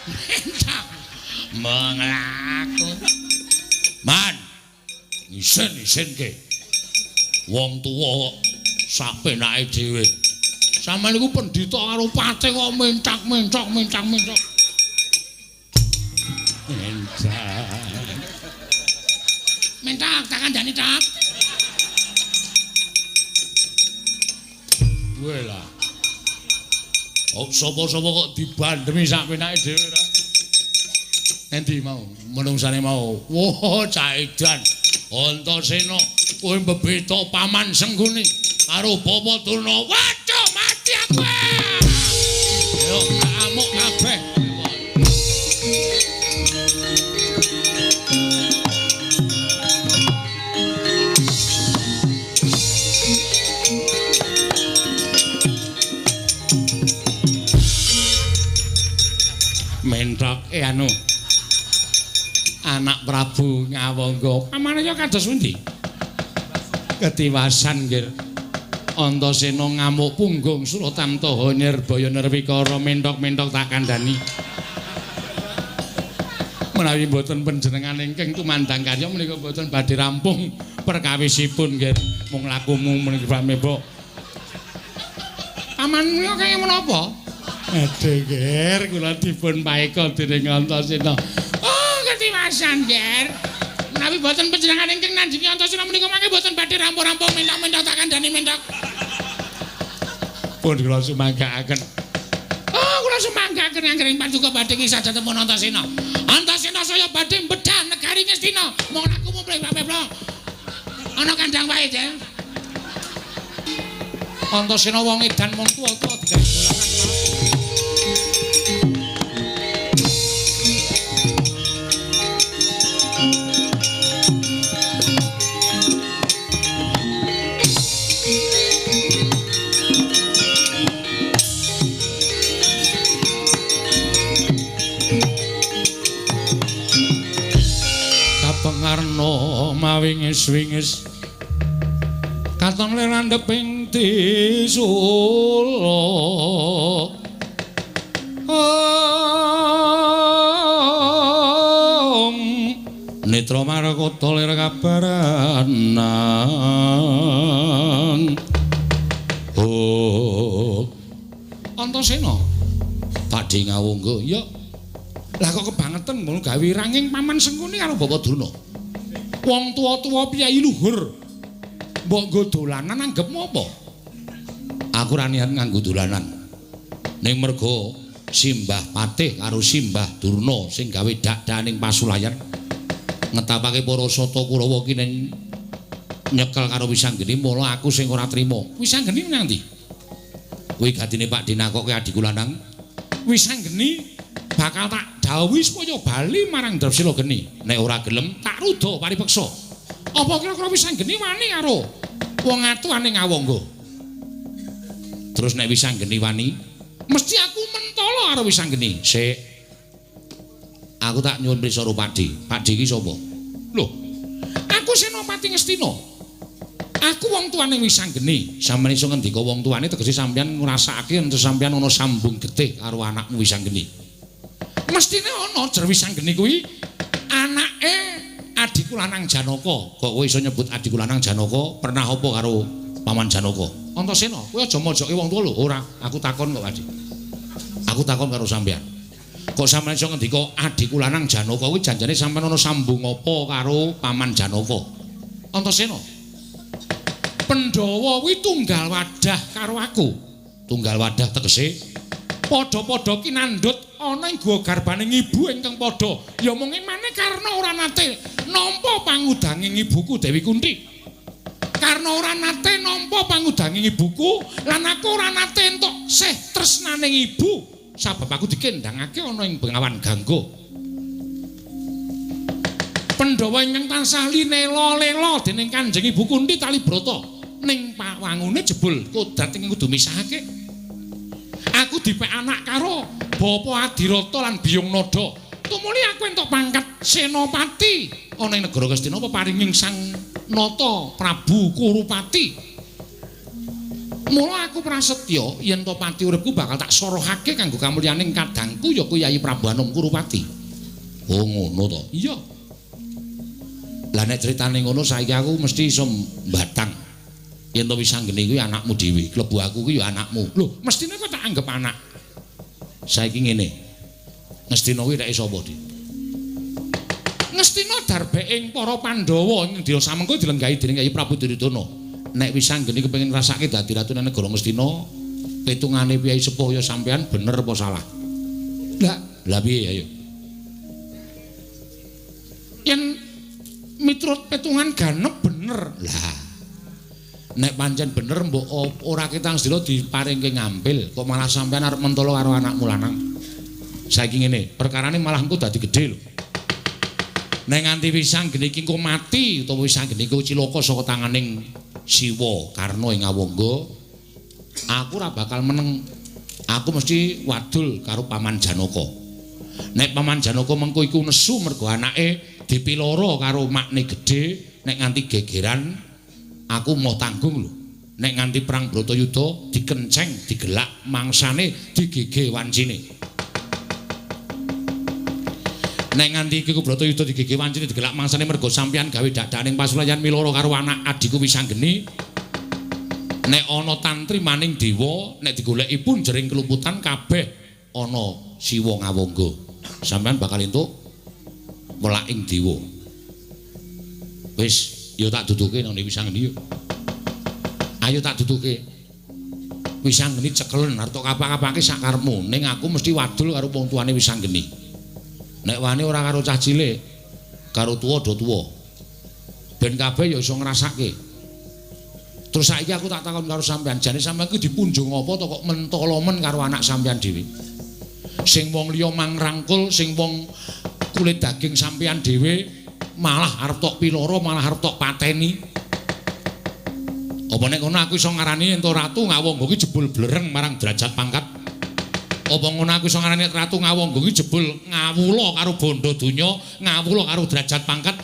mentak menglaku. Man isin isin ke. Wong tuwa kok sak penake dhewe. Sampeyan niku pendhita karo patih kok mencak-mencok mencak-mencok. Mencak. Mentak tak kandhani tak. Kowe lah. Oh, sapa-sapa kok dibandemi sak penake dhewe ra. Endi mau menungsane mau? Wah, cah edan. Antasena kowe mbebeta paman Sengguni karo Bapa Durna. Waduh, mati aku. Yo, amuk kabeh. Mentok anu anak Prabu Ngawangga pamane ya kados pundi? Ketiwasan nggih. Antasena ngamuk punggung Suratamtaha Nirbaya Nirwikara mentok-mentok tak kandhani. Menawi mboten panjenengan ingkang tumandang karya menika mboten badhe rampung perkawisipun nggih. Mung lakumu menika Pak Mebok. Paman menika kaya menapa? Aduh, Ger, kula dipun paeka dening Antasena. Oh, ketiwasan, Ger. Menawi mboten panjenengan ingkang nandhingi Antasena menika mangke mboten badhe rampung-rampung mentok-mentok tak kandhani mentok. Pun kula sumanggaaken. Oh, kula sumanggaaken anggere paduka badhe ngisah tetepun Antasena. Antasena saya badhe bedah negari Ngastina. Mung lakumu plek-plek. Ana kandhang wae, Ger. Antasena wong edan mung tuwa-tuwa digawe dolanan. Kapengarna mawingis-wingis katon lir andheping disuluk. Om netra markata lir kabaranan. Oh, Antasena Pakde Ngawangga ya. Lah kok kebangetan ngono gawe ranging paman Sengkuni karo Bapak Durna. Wong tuwa-tuwa piyayi luhur. Mbok nggo dolanan anggepmu apa? Aku ora niat nganggo dolanan. Ning mergo Simbah Patih karo Simbah Durna sing gawe dak-daning pasulayan ngetapake para sata Kurawa ki ning nyekel karo Wisanggeni, mula aku sing ora trima. Wisanggeni nang ndi? Kuwi gadine Pak dinakoke adhiku lanang. Wisanggeni bakal tak dawuhi supaya bali marang Drapsila Geni. Nek ora gelem tak ruda paripeksa. Apa kira-kira Wisanggeni wani karo wong atuane Ngawangga? Terus nek Wisanggeni wani, mesti aku mentala karo Wisanggeni. Sik. Aku tak nyuwun prisa karo Pakde. Pakde iki sapa? Lho, aku Senopati Ngastina. Aku wong tuane Wisanggeni. Sampeyan iso ngendika wong tuane tegese sampeyan ngrasakake yen sampeyan ana sambung getih karo anakmu Wisanggeni. Mestine ana jer Wisanggeni kuwi anake adhiku lanang Janaka. Kok kowe iso nyebut adhiku lanang Janaka? Pernah apa karo paman Janaka? Antasena, kowe aja mojoke wong tuwa lho. Ora, aku takon kok, Adi. Aku takon karo sampeyan. Kok sampeyan iso ngendika adhiku lanang Janaka kuwi janjane sampeyan ana sambung apa karo paman Janaka? Antasena, Pandhawa kuwi tunggal wadah karo aku. Tunggal wadah tegese padha-padha kinandhut ana ing guwa garbaning ibu ingkang padha. Ya mung emane karna ora nate nampa pangudanging ibuku Dewi Kunti. Karna ora nate nampa pangudanging ibuku lan aku ora nate entuk sih tresnaning ibu sabab aku dikendhangake ana ing Bengawan Gangga. Pandhawa ingkang tansah linela-lela dening Kanjeng Ibu Kunti Talibrata ning pawangune jebul kodrat ingkang kudu misahake. Aku dipek anak karo Bapa Adirata lan Biyung Nada. Tumuli aku entuk pangkat senopati ana ing negara Ngastina peparinging Sang Nata Prabu Kurupati. Mula aku prasetya yen to pati uripku bakal tak sorohake kanggo kamulyaning kadangku ya kuwi Yayi Prabu Anom Kurupati. Oh ngono to. Iya. Lah nek critane ngono saiki aku mesti iso mbatang. Yen to Wisanggeni kuwi anakmu dhewe, klebu aku kuwi ya anakmu. Lho, mestine kok tak anggap anak. Saiki ngene. Ngastina kuwi reke sapa, Dik? Ngastina darbeking para Pandhawa ing Desa Samengko dilenggahi dening Kyai Prabu Duryudana. Nek Wisanggeni kepengin ngrasake dadi ratu nang negara Ngastina, pitungane piyai sepuh ya sampean bener apa salah? Lah, lah piye ayo? Yen miturut pitungan ganep bener. Lah, nek pancen bener mbok ora ketang sedina diparingke ngampil, kok malah sampean arep mentolo karo anakmu lanang. Saiki ngene, perkarane malah engko dadi gedhe lho. Nek nganti Wisanggeni iki engko mati utawa Wisanggeni iku cilaka saka tanganing Siwa Karna ing Awangga, aku ora bakal meneng. Aku mesti wadul karo Paman Janaka. Nek Paman Janaka mengko iku nesu mergo anake dipiloro karo makne gedhe, nek nganti gegeran aku mau tanggung lho. Nek nganti perang Bratayuda dikenceng, digelak mangsane, digege wancine. Nek nganti iki ku Bratayuda digege wancine, digelak mangsane mergo sampeyan gawe dadakning pasulayan miloro karo anak adhiku Wisanggeni. Nek ana tantri maning dewa, nek digoleki pun jering keluputan kabeh ana Siwa Ngawangga. Sampeyan bakal entuk welaking dewa. Wis, ya tak duduke nang Wisanggeni yo. Ayo tak duduke. Wisanggeni cekelen arep tok kapak-kapake sak karepmu, ning aku mesti wadul karo wong tuane Wisanggeni. Nek wani ora karo cah cilik, karo tuwa do tuwa. Ben kabeh ya iso ngrasake. Terus saiki aku tak takon karo sampean, jane sampean kuwi dipunjung apa to kok mentolo men karo anak sampean dhewe? Sing wong liya mangrangkul, sing wong kulit daging sampean dhewe malah arep tok piloro, malah arep tok pateni. Apa nek ngono aku iso ngarani ento ratu Ngawangga ki jebul blereng marang derajat pangkat? Apa ngono aku iso ngarani ratu Ngawangga ki jebul ngawula karo bondo donya, ngawula karo derajat pangkat?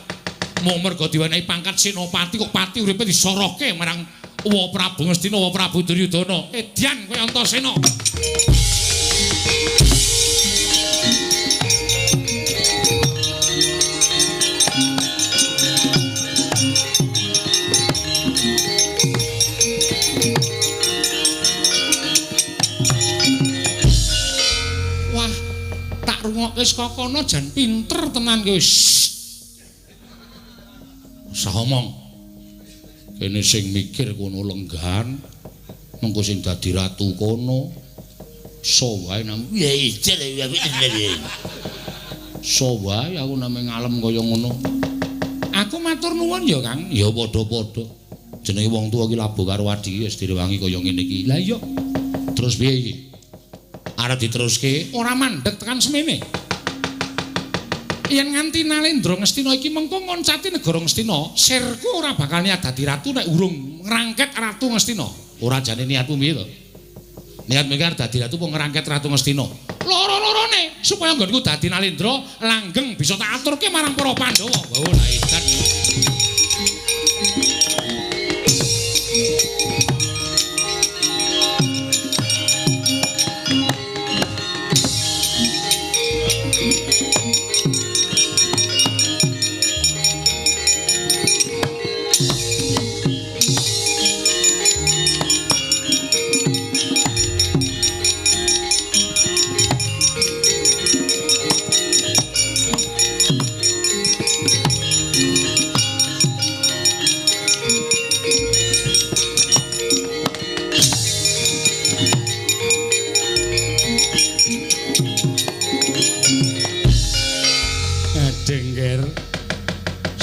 Mung mergo diwenehi pangkat senopati kok pati uripe disorohke marang Wa Prabu Ngastina, Wa Prabu Duryudana. Edyan kowe Antasena. Wah, tak rungokke saka kono jan pinter tenan kowe. Usah omong. Kene sing mikir kono lenggan, mengko sing dadi ratu kono. So wae nang so wae aku name ngalem kaya ngono. Aku matur nuwun ya, Kang. Ya padha-padha. Jenenge wong tuwa iki labuh karo adike wis direwangi kaya ngene iki. Lah iya. Terus piye iki? Arep diteruske ora mandeg tekan semene. Yen nganti Nalendra Ngastina iki mengko ngoncati negara Ngastina, sirku ora bakal niat dadi ratu nek urung ngrangket Ratu Ngastina. Ora jane niatmu piye to? Niat mikir dadi ratu apa ngrangket Ratu Ngastina? Loro-lorone supaya nggonku dadi Nalendra langgeng bisa tak aturke marang para Pandhawa. Wah, lah edan.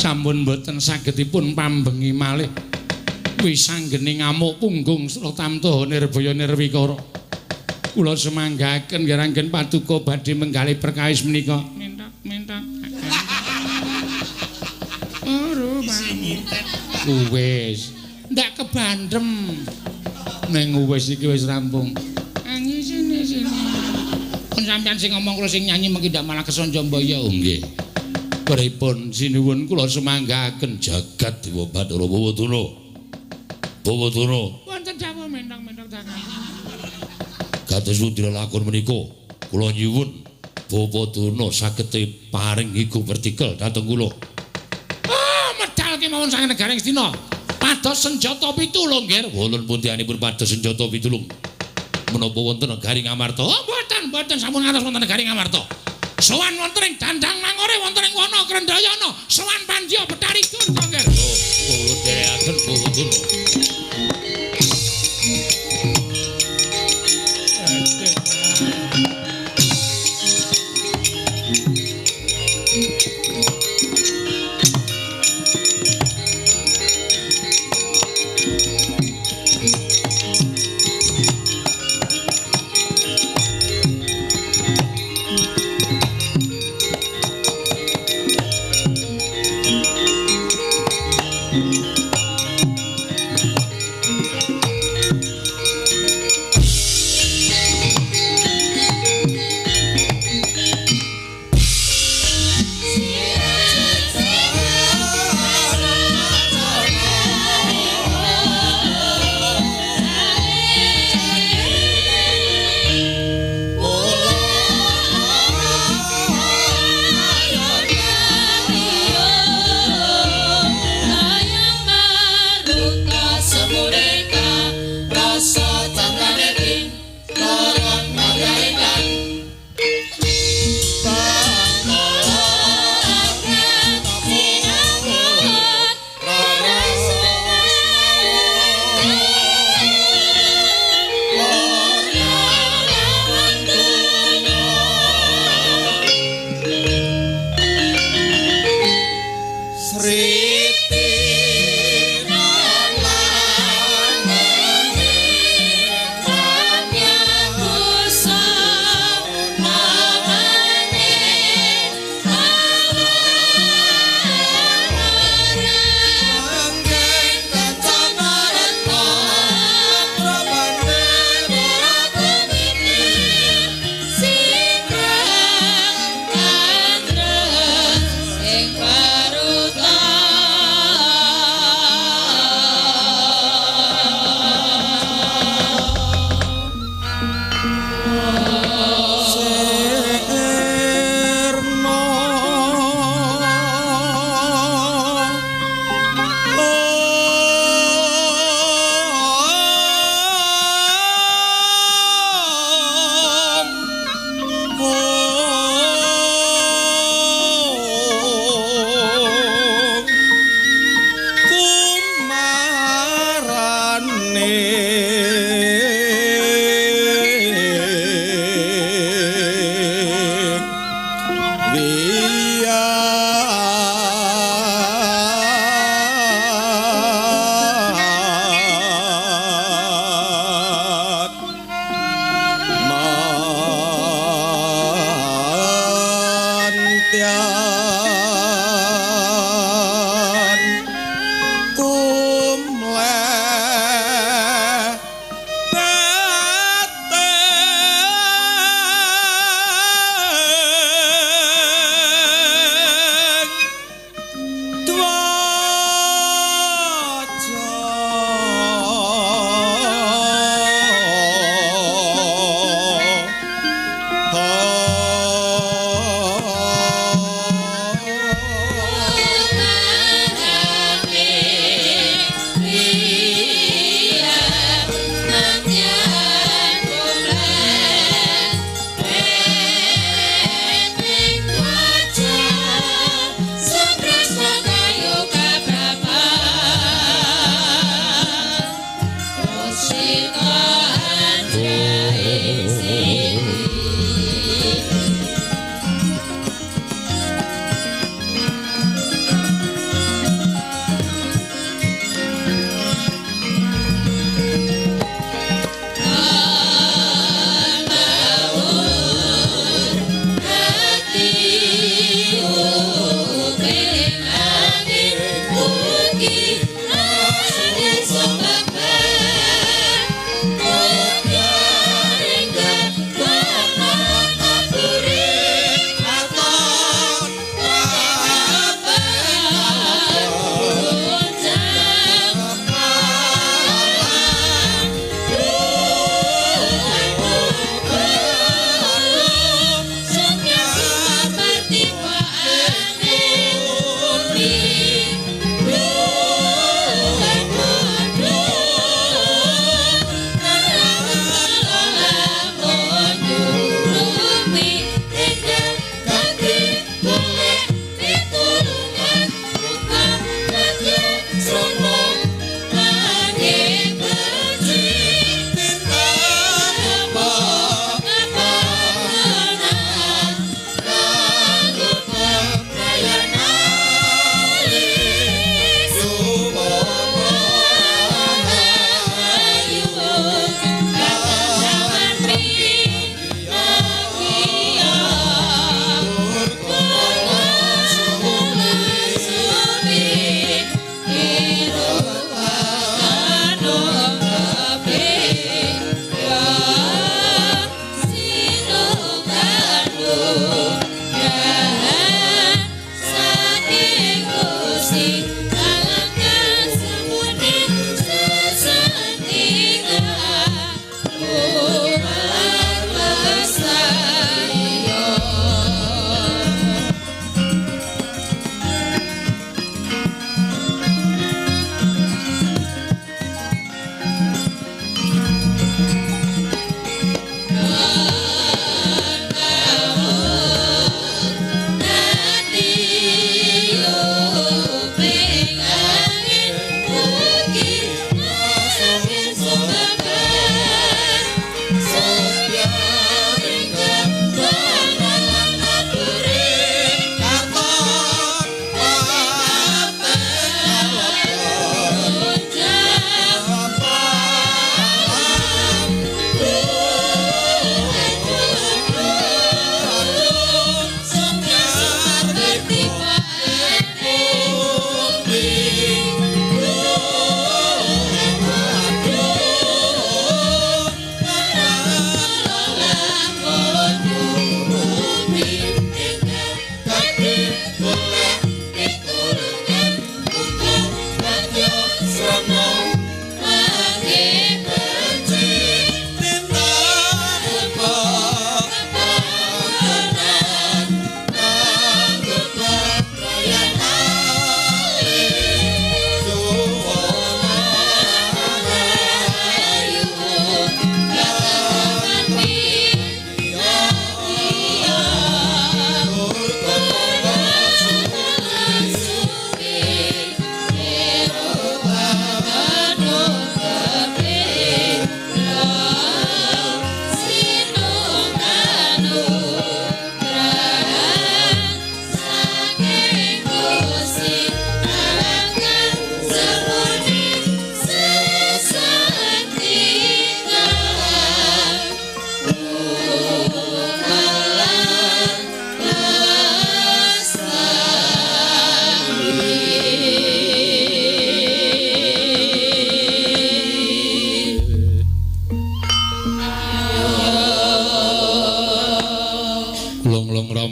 Sampun boten sagedipun pambengi malih. Wisanggeni ngamuk punggung Sratamta Nirbaya Nirwikara. Kula semanggaken nggih paduka badhe menggalih perkawis menika. Mentok-mentok. Wis, ndak kebandem. Ning wis iki wis rampung. Angi sini sini. Pun sampean sing ngomong kula sing nyanyi mengki ndak malah kesonjo mbaya. Oh nggih. Pripun sinuwun kula semanggaken jagat Dewa Bathara Bawadana. Bawadana. Wonten dawuh mentong-mentong tangan. Kados pundi lakon menika? Kula nyuwun Bawadana saged paring iku vertikel dhateng kula. Ah, medal kemawon saking negara Ngastina. Pados senjata pitulung, Ger. Wonten pundianipun pados senjata pitulung? Menapa wonten negari Ngamarta? Oh, mboten, mboten sampun ngantos wonten negari Ngamarta. Sowan wonten ing Dandang Mangore wonten ing Wana Krendayana, sowan Pandya Bethari Durga, Ger. Oh, kula dherekaken Bawadana.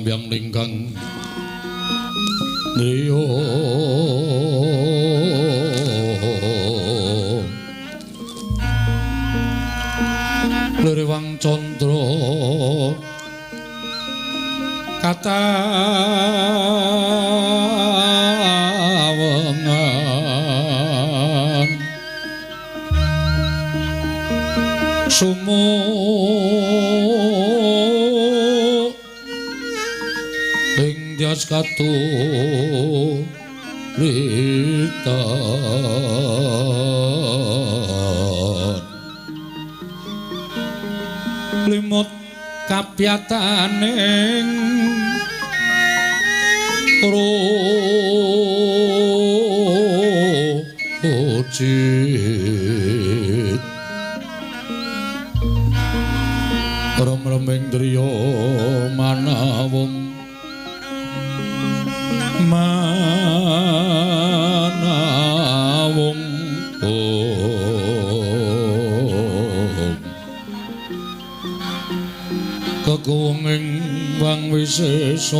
Ambyang lingkang driya Lirewang candra katawengan sumu ing dyas katulitan limut kapyataning rocit rem-reming driya manawung manawung kekuwunging wang wisesa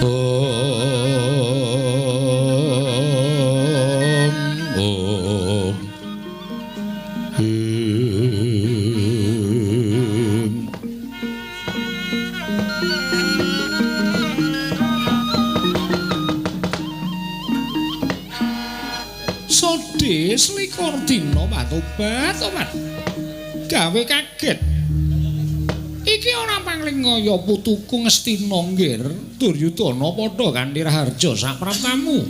om om Sodhe selikur dina watobat-obat gawe kaget. Iki ora pangling kaya putuku Ngastina nggir Duryudana padha kanthi raharja sapraptamu.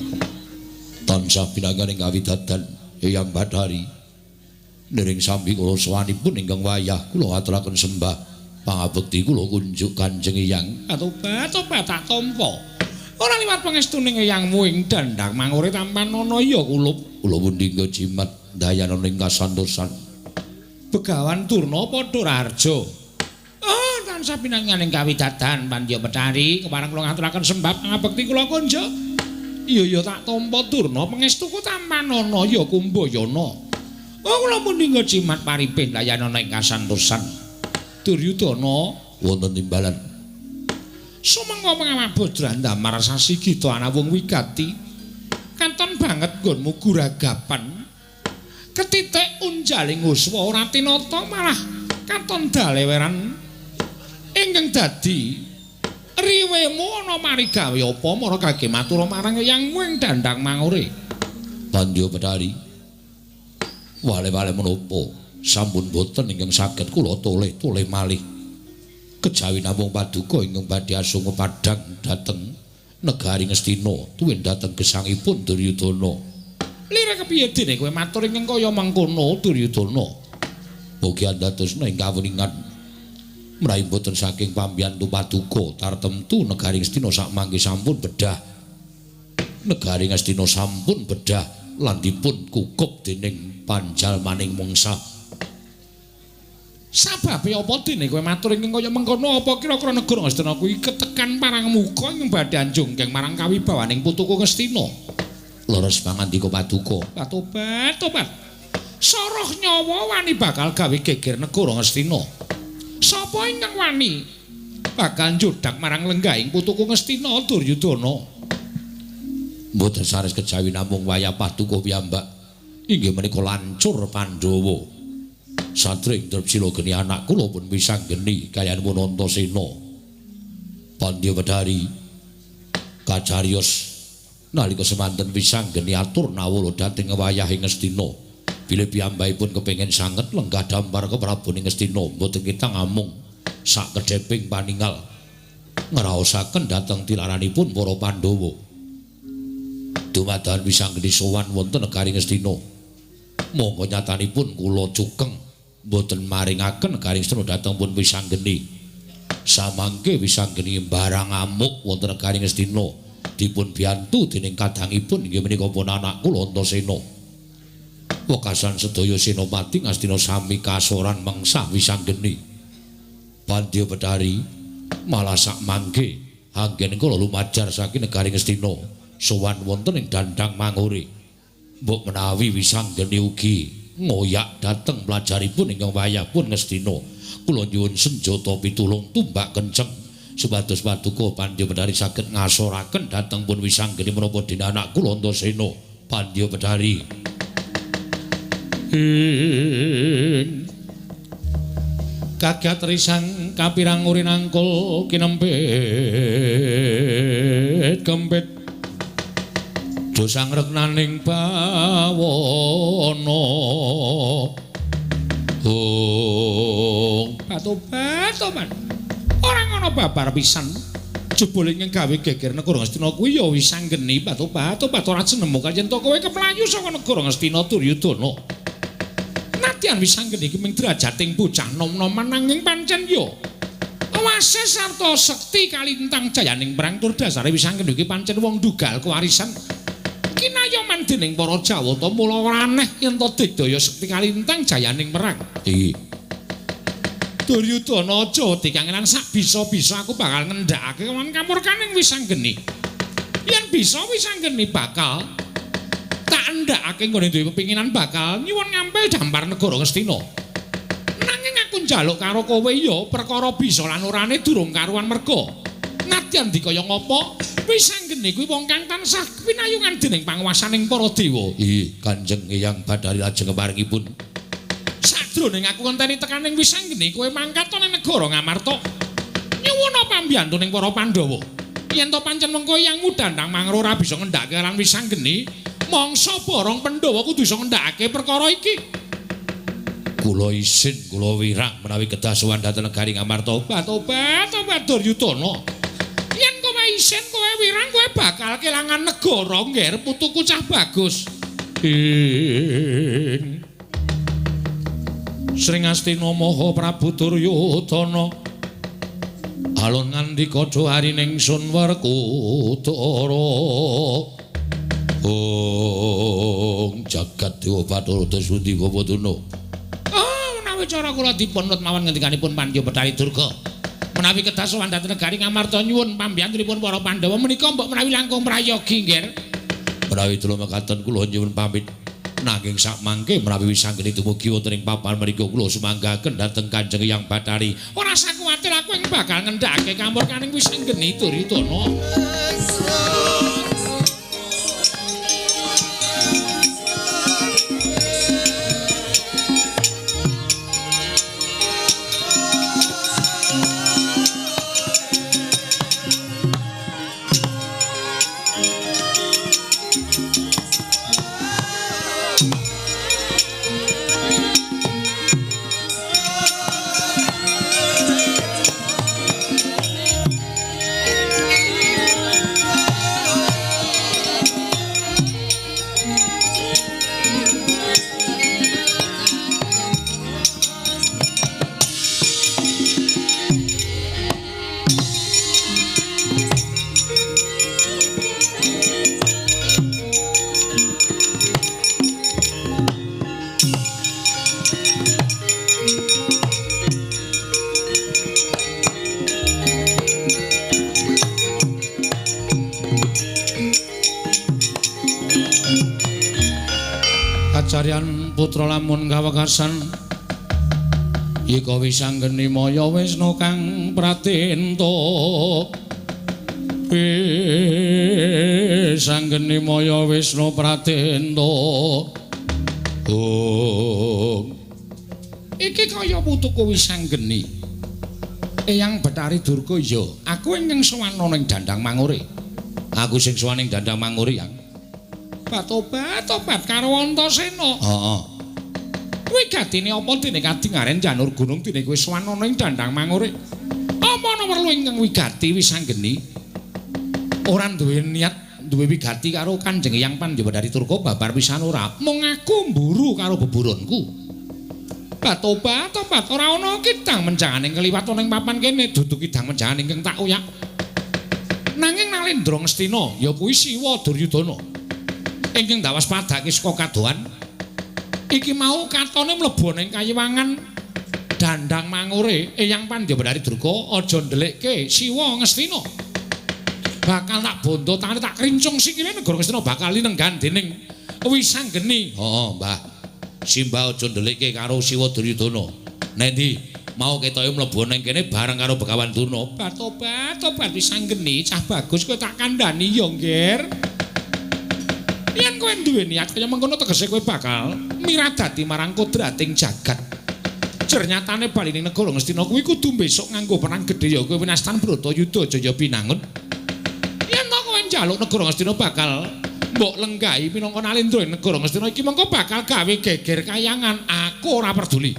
Tansah pinanganing kawidadan Eyang Bathari. Niring sambi kula sowanipun ingkang wayah kula aturaken sembah pangabekti kula kunjuk Kanjeng Eyang. Atobat-obat tak tampa. Ora liwat pangestuning eyangmu ing dandang mangure tampan ana ya kulup. Kula pundi jimat dayanana ing kasantosan. Begawan Durna padha raharja. Oh, tansah pinanganing kawidadan Pandya Bathari kepareng kula ngaturaken sembah pangabekti kula kunjuk. Iya ya tak tampa Durna pangestuku tampanana ya Kumbayana. Oh, kula pundi jimat paripin dayanana ing kasantosan. Duryudana wonten timbalan. Sumangga pangawabodran damar sasigita anawung wigati. Katon banget nggonmu guragapan. Ketitik unjaling uswa ora tinata malah katon daleweran ingkang dadi riwemu ana marigawe apa mara kage matur marang eyangmu ing dandang mangure. Pandya Bathari, wale-wale menapa sampun boten ingkang saged kula toleh-toleh malih. Kejawi namung paduka ingkang badhe asunga padhang dhateng negari Ngastina tuwin dhateng gesangipun Duryudana. Lire kepiye dene kowe matur ingkang kaya mangkono Duryudana? Mugi andadosna ing kawuningan mraih boten saking pambiyantu paduka tartemtu negari Ngastina sakmangke sampun bedah. Negari Ngastina sampun bedah lan dipun kukup dening panjalmaning mangsa. Sababe apa dene kowe matur ingkang kaya mengkono? Apa kira-kira negara Ngastina kuwi ketekan parang muka ing badhe anjunggeng marang kawibawaning putuku Ngastina? Leres pangandika paduka. Tobat, tobat. Soroh nyawa wani bakal gawe geger negara Ngastina. Sapa ingkang wani bakal njudak marang lenggahing putuku Ngastina Duryudana? Mboten sanes kejawi namung wayah paduka piyambak inggih menika lancur Pandhawa. Satring Drepsila geni anak kula pun wisanggeni kaliyan pun Antasena. Pandya Bathari kacariyos nalika semanten wisanggeni atur nawala dhateng wayahing Ngastina. Bilih piyambakipun kepengin sanget lenggah dampar ke Prabu Ngastina mboten kita ngamung sakedheping paningal ngraosaken dhateng tilaranipun para Pandhawa. Dumadakan wisanggeni sowan wonten negari Ngastina. Monggo nyatanipun kula cukeng mboten maringaken negari Ngastina dhateng pun wisanggeni. Samangke wisanggeni barang amuk wonten negari Ngastina dipun biyantu dening kadangipun inggih menika pun anak kula Antasena. Wekasan sedaya senopati Ngastina sami kasoran mengsah wisanggeni. Pandya Bathari malah sakmangke anggen kula lumajar saking negari Ngastina sowan wonten ing dandang mangure. Mbok menawi wisanggeni ugi ngoyak dhateng pelajaripun ingkang wayah pun Ngastina. Kula nyuwun senjata pitulung tumbak kenceng supados paduka Pandya Bedari saged ngasoraken dhateng pun Wisanggeni menapa dene anak kula Antasena. Pandya Bedari. Ing kagat risang kapirang urinangkul kinempit kempit dosang reknaning bawana. Oh, batobat ora ngono babar pisan. Jebule ing gawe geger negara Ngastina kuwi ya Wisanggeni. Batobat ora jenemu kayen to kowe keplayu saka negara Ngastina Duryudana. Nadyan Wisanggeni iki mung derajating bocah nom-noman nanging pancen ya awase sarta sekti kalintang jayaning perang tur dasare Wisanggeni iki pancen wong dugal kewarisan kinayoman dening para Jawata, mula ora aneh yen to digdaya sekti kalintang jayaning perang. Iki Duryudana aja dikangenan sak bisa-bisa aku bakal ngendhakake lan kamurkaning Wisanggeni. Yen bisa Wisanggeni bakal tak endhakake nggone duwe pepinginan bakal nyuwun ngampil dampar negara Ngastina. Nanging aku njaluk karo kowe ya perkara bisa lan orane durung karuan merga. Nadyan dikaya ngapa Wisanggeni kuwi wong kang tansah pinayungan dening panguwasaning para dewa. Ih, Kanjeng Eyang Bathari lajeng keparingipun. Sadroning aku ngenteni tekaning Wisanggeni kowe mangkat ana negara Ngamarta. Nyuwuna pambiyantuning para Pandhawa. Yen to pancen mengko Eyang Mudandang Mangro ora bisa ngendhake lan Wisanggeni, mangsa borong Pandhawa kudu iso ngendhakake perkara iki. Kula isin, kula wirang menawi kedah sowan dhateng negari Ngamarta. Obat-obat Duryudana. Yen kowe isin, kowe wirang, kowe bakal kelangan negara ngger putuku cah bagus. Ing Sring Astina Maha Prabu Duryudana alun ngandika harining sun Werkudara. Ong jagat dewa Bathara Dasundi Bapaduna. Oh, menawi cara kula dipun nut mawon ngendikanipun Pandya Bathari Durga. Menawi kedah sowan dhateng negari Ngamarta nyuwun pambiyantunipun para Pandhawa menika mbok menawi langkung prayogi nggih. Menawi kula mekaten kula nyuwun pamit. Nanging sak mangke menawi Wisanggeni dumugi wonten ing papan mriku kula sumanggaken dhateng Kanjeng Eyang Bathari. Ora usah kuwatir aku ing bakal ngendhakake kamurkaning Wisanggeni Duryudana. Kacarian putra lamun kawekasan ika Wisanggeni maya wisnu kang pratenta. Wisanggeni maya wisnu pratenta. Oh, iki kaya putuku Wisanggeni. Eyang Bathari Durga ya, aku ingkang sowan ana ing Dandang Mangure. Aku sing sowan ing Dandang Mangure, Yang. Batobat-tobat karo Antasena. Heeh. Wigatine apa dene kadingaren janur gunung dene kowe sowan ana ing Dandang Mangure. Apa ana werlu ingkang wigati Wisanggeni? Ora duwe niat duwe wigati karo Kanjeng Eyang Pandya Bathari Durga babar pisan ora. Mung aku mburu karo beburonku. Batobat-tobat ora ana kidang menjangan ing kliwat ana ing papan kene dudu kidang menjangan ingkang tak uyak. Nanging Nalendra Ngastina ya kuwi Siwa Duryudana. Ingkang dawas padake saka kadohan iki mau katone mlebu ning kayiwangan Dandang Mangure. Eyang Pandya Bathari Durga aja ndelikke Siwa Ngastina. Bakal tak bondo tangane tak krincung sikile negara Ngastina bakal linenggan dening Wisanggeni. Heeh, Mbah. Simbah aja ndelikke karo Siwa Duryudana. Nendi? Mau ketoke mlebu ning kene bareng karo Begawan Durna. Tobat, tobat wis anggeni cah bagus kowe tak kandhani ya, Ngger. Yen kowe duwe niat kaya mengkono tegese kowe bakal miradati marang kodrating jagat. Jernyatane bali ning negara Ngastina kuwi kudu besok nganggo perang gedhe ya kowe winastan Bratayuda Jaya Binangun. Yen to kowe njaluk negara Ngastina bakal mbok lenggahi minangka nalendra ing negara Ngastina iki mengko bakal gawe geger kayangan. Aku ora peduli.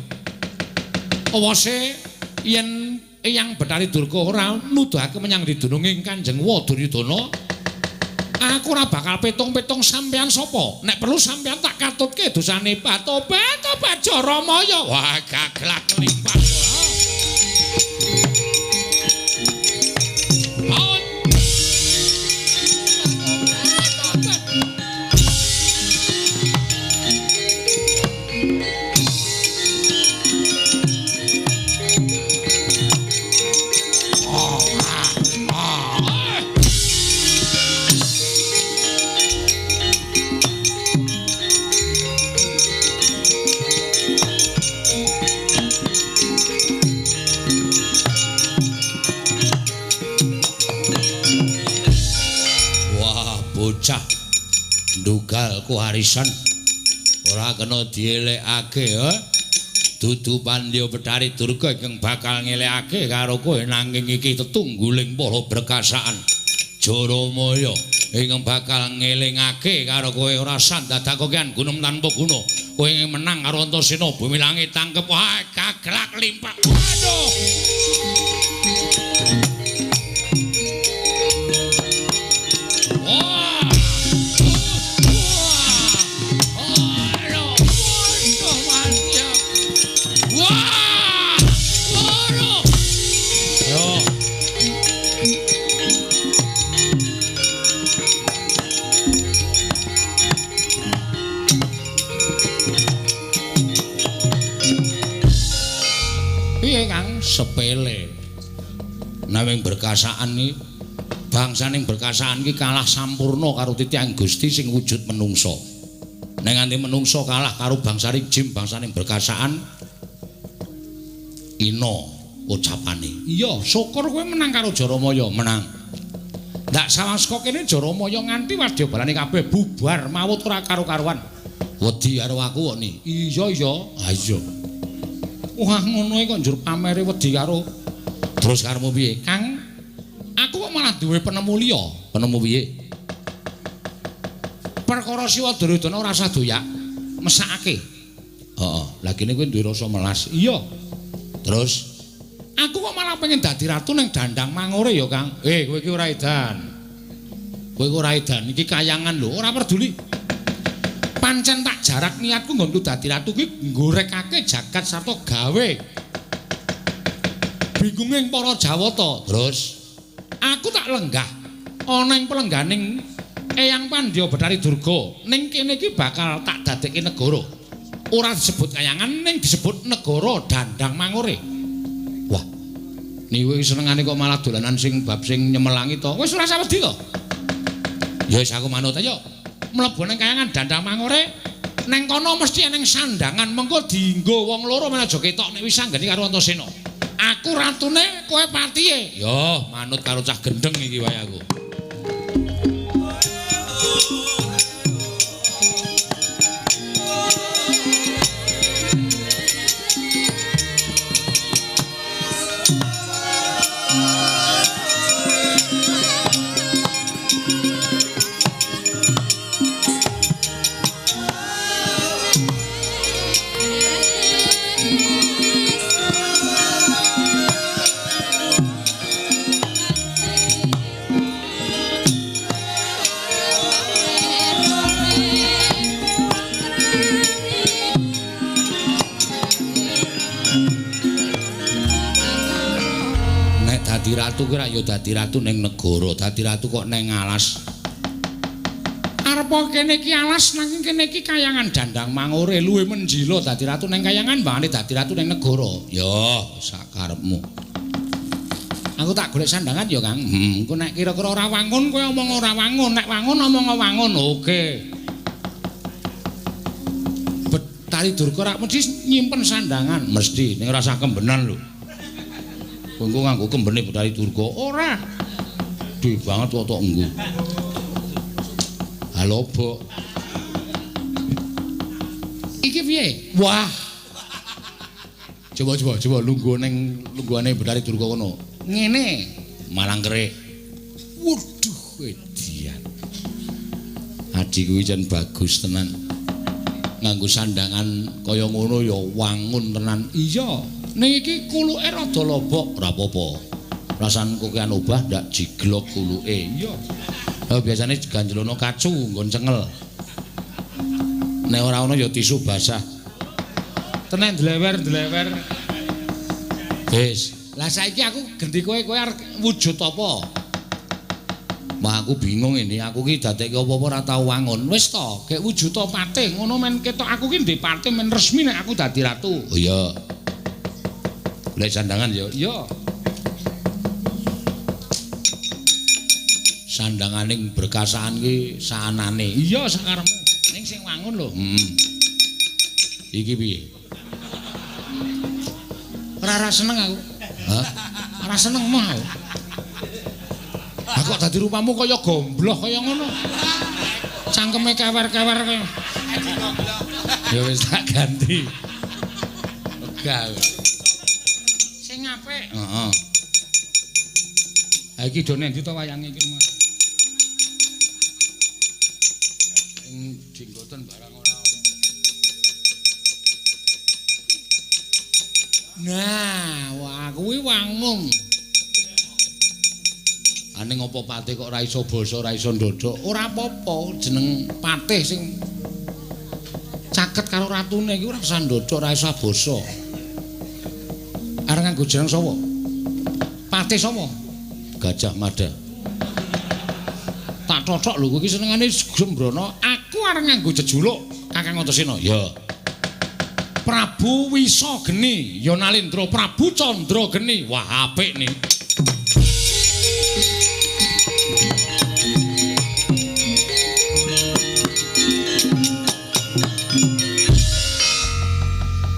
Awase yen Eyang Bathari Durga ora nuduhake menyang didununging Kanjeng Waduryudana, aku ora bakal petung-petung sampean sapa. Nek perlu sampean tak katutke dosane. Tobat, tobat Jaramaya. Wah, gaglak limpah. Bocah ndugal kuwarisan ora kena dielekake ha. Dudu Pandya Bathari Durga ingkang bakal ngelekake karo kowe nanging iki tetungguling para berkasaan Jaramaya ingkang bakal ngelingake karo kowe ora sandadak kokean gunung tanpa guna. Kowe menang karo Antasena bumi langit tangkep. Wah, gaglak limpak. Waduh. Sepele. Nanging berkasaan iki bangsaning berkasaan iki kalah sampurna karo titiyang Gusti sing wujud menungsa. Nek nganti menungsa kalah karo bangsaning jim bangsaning berkasaan ina ucapane. Iya, syukur kowe menang karo Jaramaya, menang. Ndak sawang saka kene Jaramaya nganti wadyabalane kabeh bubar mawut ora karo-karuan. Wedi karo aku kok ni. Iya, iya. Ha iya. Wah, ngono kok njur pamere wedi karo. Terus karepmu piye? Kang, aku kok malah duwe penemu liya. Penemu piye? Perkara Siwa Duryudana ora usah doyak, mesakake. Heeh, lha kene kowe duwe rasa melas. Iya. Terus aku kok malah pengen dadi ratu ning Dandang Mangore ya, Kang. Kowe iki ora edan. Kowe iki ora edan, iki kayangan lho, ora peduli. Pancen tak jarak niatku nggonku dadi ratu kuwi nggorekake jagat sarta gawe bingunging para Jawata. Terus aku tak lenggah ana ing pelengganing Eyang Pandya Bathari Durga. Ning kene iki bakal tak dadekke negara. Ora disebut kayangan ning disebut negara Dandang Mangore. Wah. Niku senengane kok malah dolanan sing bab sing nyemelangi to. Wis ora usah wedi to. Ya wis aku manut ayo. Mlebu nang kayangan Dandang Mangore, nang kono mesti eneng sandangan mengko dienggo wong loro men aja ketok nek wis anggeni karo Antasena. Aku ratune, kowe patihe. Yo, manut karo cah gendeng iki wae aku. Ratu ki ya dadi ratu ning negara, dadi ratu kok ning alas. Arepa kene iki alas nanging kene iki kayangan Dandang Mangore luwih menjila dadi ratu ning kayangan mbangane dadi ratu ning negara. Ya, sakarepmu. Aku tak golek sandangan ya, Kang. Engko nek kira-kira ora wangun kowe omong ora wangun, nek wangun omong wangun. Oke. Betari Durga rak mesti nyimpen sandangan, mesti ning ora usah kembenan lho. Kowe engko nganggo kembene Betari Durga ora. Gedhe banget kok tok engko. Halobok. Iki piye? Wah. Coba lungguh ning lungguhane Betari Durga kono. Ngene, malang kerik. Waduh, edian. Adhiku iki jan bagus tenan. Nganggo sandangan kaya ngono ya wangun tenan. Iya, ning iki kuluke rada lobok, ora apa-apa. Rasan kokean obah ndak jiglok kuluke. Iya. Lah biasane ganjelono kacu nggon cengel. Nek ora ana ya tisu basah. Tenan dlewer-dlewer. Wis, lah saiki aku genti kowe, kowe arep wujud apa? Wah, aku bingung ini, aku ki dadekke apa-apa ora tau wangun. Wis to, gek wujud patih ngono men ketok aku ki ndek patih men resmi nek aku dadi ratu. Oh iya. Golek sandangan ya. Iya. Sandanganing berkasaan ki saanane. Iya sakarepmu. Ning sing wangun lho. Heeh. Iki piye? Ora seneng aku. Hah? Ora seneng mah aku. Lah kok dadi rupamu kaya gombloh kaya ngono. Cangkeme kewer-kewer kaya. Ya wis tak ganti. Wegah. Sing apik. Heeh. Ha iki do nendi to wayange iki, Mas? Sing jenggoten barang ora ono. Nah, wah kuwi wangun. Ane ngopo patih kok ora iso basa, ora iso ndodhok? Ora apa-apa, jeneng patih sing caket karo ratune iki ora usah ndodhok, ora iso basa. Arep nganggo jeneng sapa? Patih sapa? Gajah Mada. Tak tothok lho kowe iki senengane sembrono. Aku arep nganggo jejuluk Kakang Antasena. Ya. Prabu Wisageni, ya Nalendra Prabu Candra Geni. Wah, apik nih.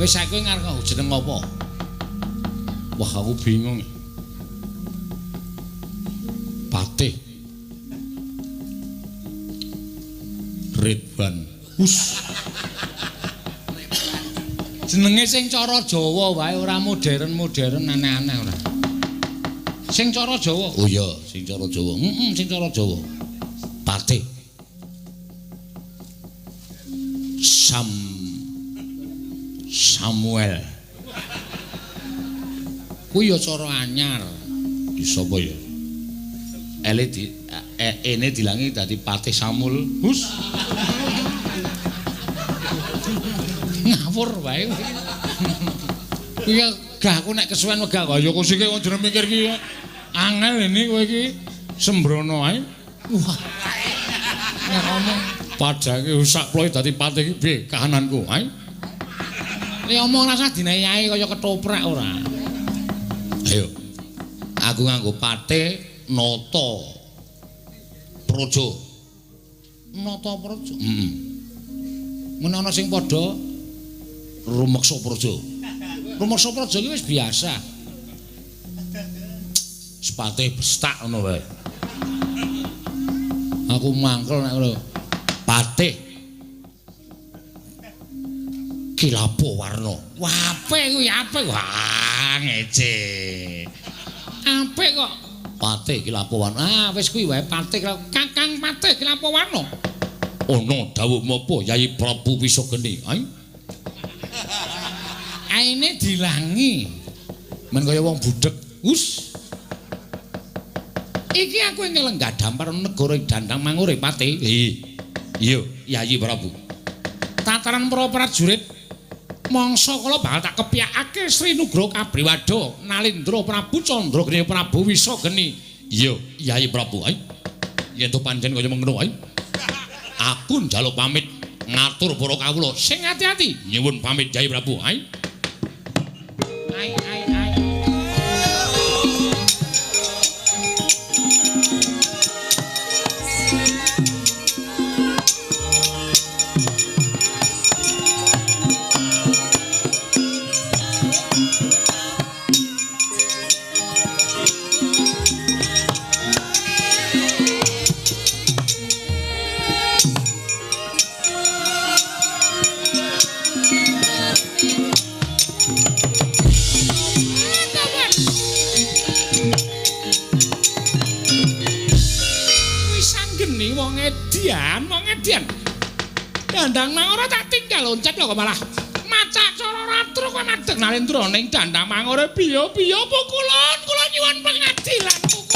Wis saiki kowe ngarep jeneng apa? Wah, aku bingung. Patih Ridwan. Hus. Jenenge sing cara Jawa wae ora modern-modern aneh-aneh ora. Sing cara Jawa. Oh iya, sing cara Jawa. Heeh, sing cara Jawa. Patih Samuel. Kuwi ya cara anyar. Di sapa ya? Ele di ene dilangi dadi Patih Samul. Hus. Ngawur wae. Kuwi gah aku nek kesuwen wegah kaya kok sik wong jeneng mikir ki angel ini kowe iki sembrono ae. Wah. Nek omong padake sak ploe dadi patih iki piye kahananku ae. Nek omong rasah dinehi ae kaya ketoprak ora. Ayo. Aku nganggo patih Nata Praja. Nata Praja. Heeh. Mun ana sing padha rumeksa praja. Rumeksa praja iki wis biasa. Sepatih bestak ngono wae. Aku mangkel nek ngono. Patih Kilapo Warna. Wah, apik kuwi, apik. Wah, ngece. Apik kok. Patih Kilapo Warna. Ah, wis kuwi wae Patih Kakang Patih Kilapo Warna. Ana dawuh menapa Yayi Prabu Wisageni? Ayo. Aine dilangi. Men kaya wong budheg. Hus. Iki aku ing lenggah dampar negara Dandang Mangure Patih. Iya, Yayi Prabu. Tataran para prajurit mangsa kala bakal tak kepyakake Sri Nugroho Kabriwada Nalendra Prabu Candra Geni Prabu Wisageni. Iya, Yayi Prabu. Ayo. Yen to pancen kaya mengkono ae. Aku njaluk pamit ngatur para kawula sing ati-ati. Nyuwun pamit Yayi Prabu. Ayo. Ai ai ai. Madyan. Dandang Mangora tak tinggal loncat lho kok malah macak cara ratru kowe madeg Nalendra ning Dandang Mangora biya-biya pukulun kula nyuwun pengadilan pukulun.